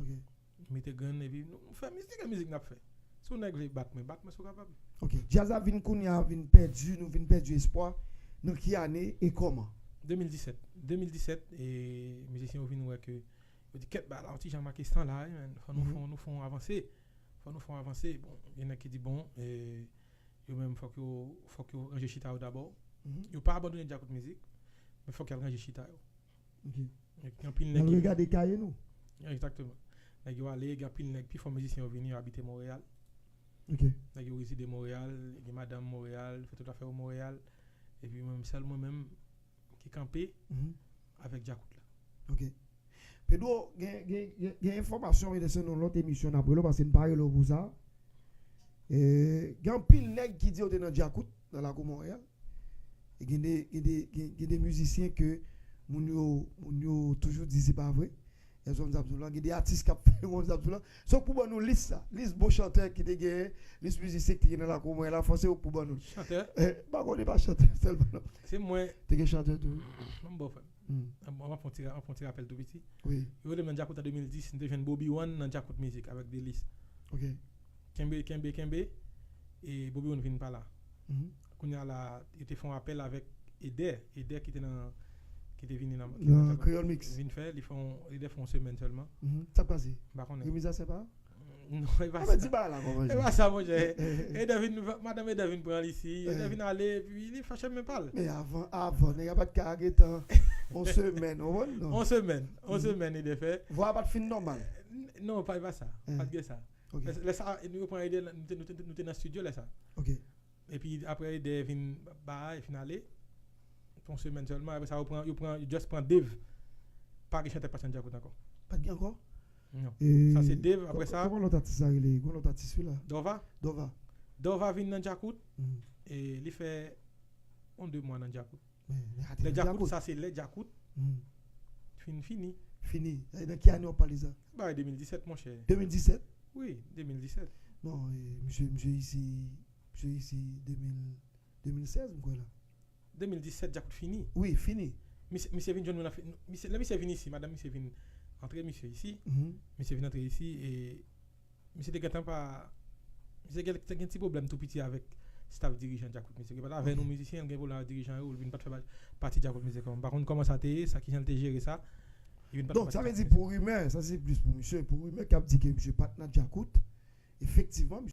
Ok. M mete grenn epi nou fè mizik, e mizik n ap fè. Si yon nèg vle bat mwen, bat mwen si w kapab. Ok. Djaz la vin kounye a, vin pèdi, nou vin pèdi espwa. Nan ki ane e kòman? De mil disèt. De mil disèt, e mizisyen yo vin wè ke yo di, "Kèt, bagay la yon ti jan makestan la, wi, men. Fò nou fè, nou fè yon avanse. Fò nou fè yon avanse." Bon, gen nèg ki di, "Bon, e, yo menm fòk yo, fòk yo ranje chita yo dabò." Yo pa abandone Djakout Mizik, men fòk y al ranje chita yo. Ok. Gen anpil N nèg al ki regade kay nou. Egzakteman. Nèg yo ale, gen anpil nèg, pi fò mizisyen yo vini, yo abite Montréal. Ok. Nèg yo rezide Montréal, gen madanm Montréal, fè tout afè yo Montréal. Epi mwen menm, sèl mwen menm ki kanpe avèk Djakout la. Ok. Pedro, gen, gen, gen, gen enfòmasyon, e se nan lòt emisyon n ap rele w, paske n pa rele w pou sa. E, gen anpil nèg ki di yo te nan Djakout, nan lakou Montréal. E gen de, gen de, gen, gen de mizisyen ke moun yo, moun yo toujou di se pa vre. Èske w konn sa m di w la? Gen de atis k ap fè, w konn sa m di w la? Se w k pou ban nou lis sa. Lis bon chantè ki te genyen, lis mizisyen ki te gen nan lakou Montréal la, fò se w k pou ban nou l. Chantè? Eh, m pa konnen pa chantè sèlman, non. Se mwen. Te gen chantè tou. Mwen bon frè m. Hmm. Mwen ap fè yon ti ra-, ap fè yon ti rapèl tou piti. Wi. Yo rele m nan Djakout an de mil dis, m te jwenn Bobby One nan Djakout Mizik avèk Delis. Ok. Kenbe, kenbe, kenbe, e Bobby One vin pa la. Mhm. Kounye a la, yo te fè yon apèl avèk Eder, Eder ki te nan, ki te vini nan, ki Nan nan Kreyòl Mix. Vin fè, li fè yon, Eder fè yon semèn sèlman. Mhm. Sa k pase? M pa konnen. Remiz a sepa? Non, e pa Ah, sa. men di bagay la kòman E pa sa, monchè. Eder vin, madanm Eder vin pran l isi, Eder vin ale, epi li fache men pa l. Men avan, avan, nèg la pa t ka gentan yon semèn, ou konprann, non? Yon semèn, yon semèn Eder fè. Vwa a pa t fin nòmal. N-, non, pa, e pa sa. Pa t gen sa. Ok. Lè, lè sa, nou pran Eder, nou te, nou te, nou te nan estidyo lè sa. Ok. Epi apre Eder vin ba, e fin ale. Yon semèn sèlman, apre sa, yo pran, yo pran, yo just pran Dave. Pa gen chantè k pase nan Djakout ankò. Pa t gen ankò? Non. E, Sa se Dave, apre sa. Kòman lòt atis sa rele? Gon lòt atis wi la. Dova. Dova. Dova vin nan Djakout. Mhm. E li fè yon de mwa nan Djakout. Men, men ate Lè nan Djakout, Djakout. Sa se lè Djakout. Mhm. Fin fini. Fini. E nan ki ane w ap pale sa? Ba, de mil disèt, monchè. De mil disèt? Wi, de mil disèt. Non, e, misye, misye isi, misye isi de mil, de mil sèz, m kwè la. De mil disèt, Djakout fini. Wi, fini. Misye, misye vin jwenn nou nan fi-, misye, lè misye vin isi, madanm misye vin antre misye isi. Mhm. Misye vin antre isi, e misye te gentan pa, misye gen, te gen ti pwoblèm tou piti avèk staff dirijan Djakout Mizik. Li pa t avè nou mizisyen, li gen pwoblèm avèk dirijan yo, li vin pa t fè pa-, pati Djakout Mizik ankò. M pa konn kòman sa te ye, sa kijan l te jere sa. Li vin pa t Donk, fè sa vle pati di pou rimè, sa se plis pou misye, pou rimè k ap di ke misye pa t nan Djakout, efektivman,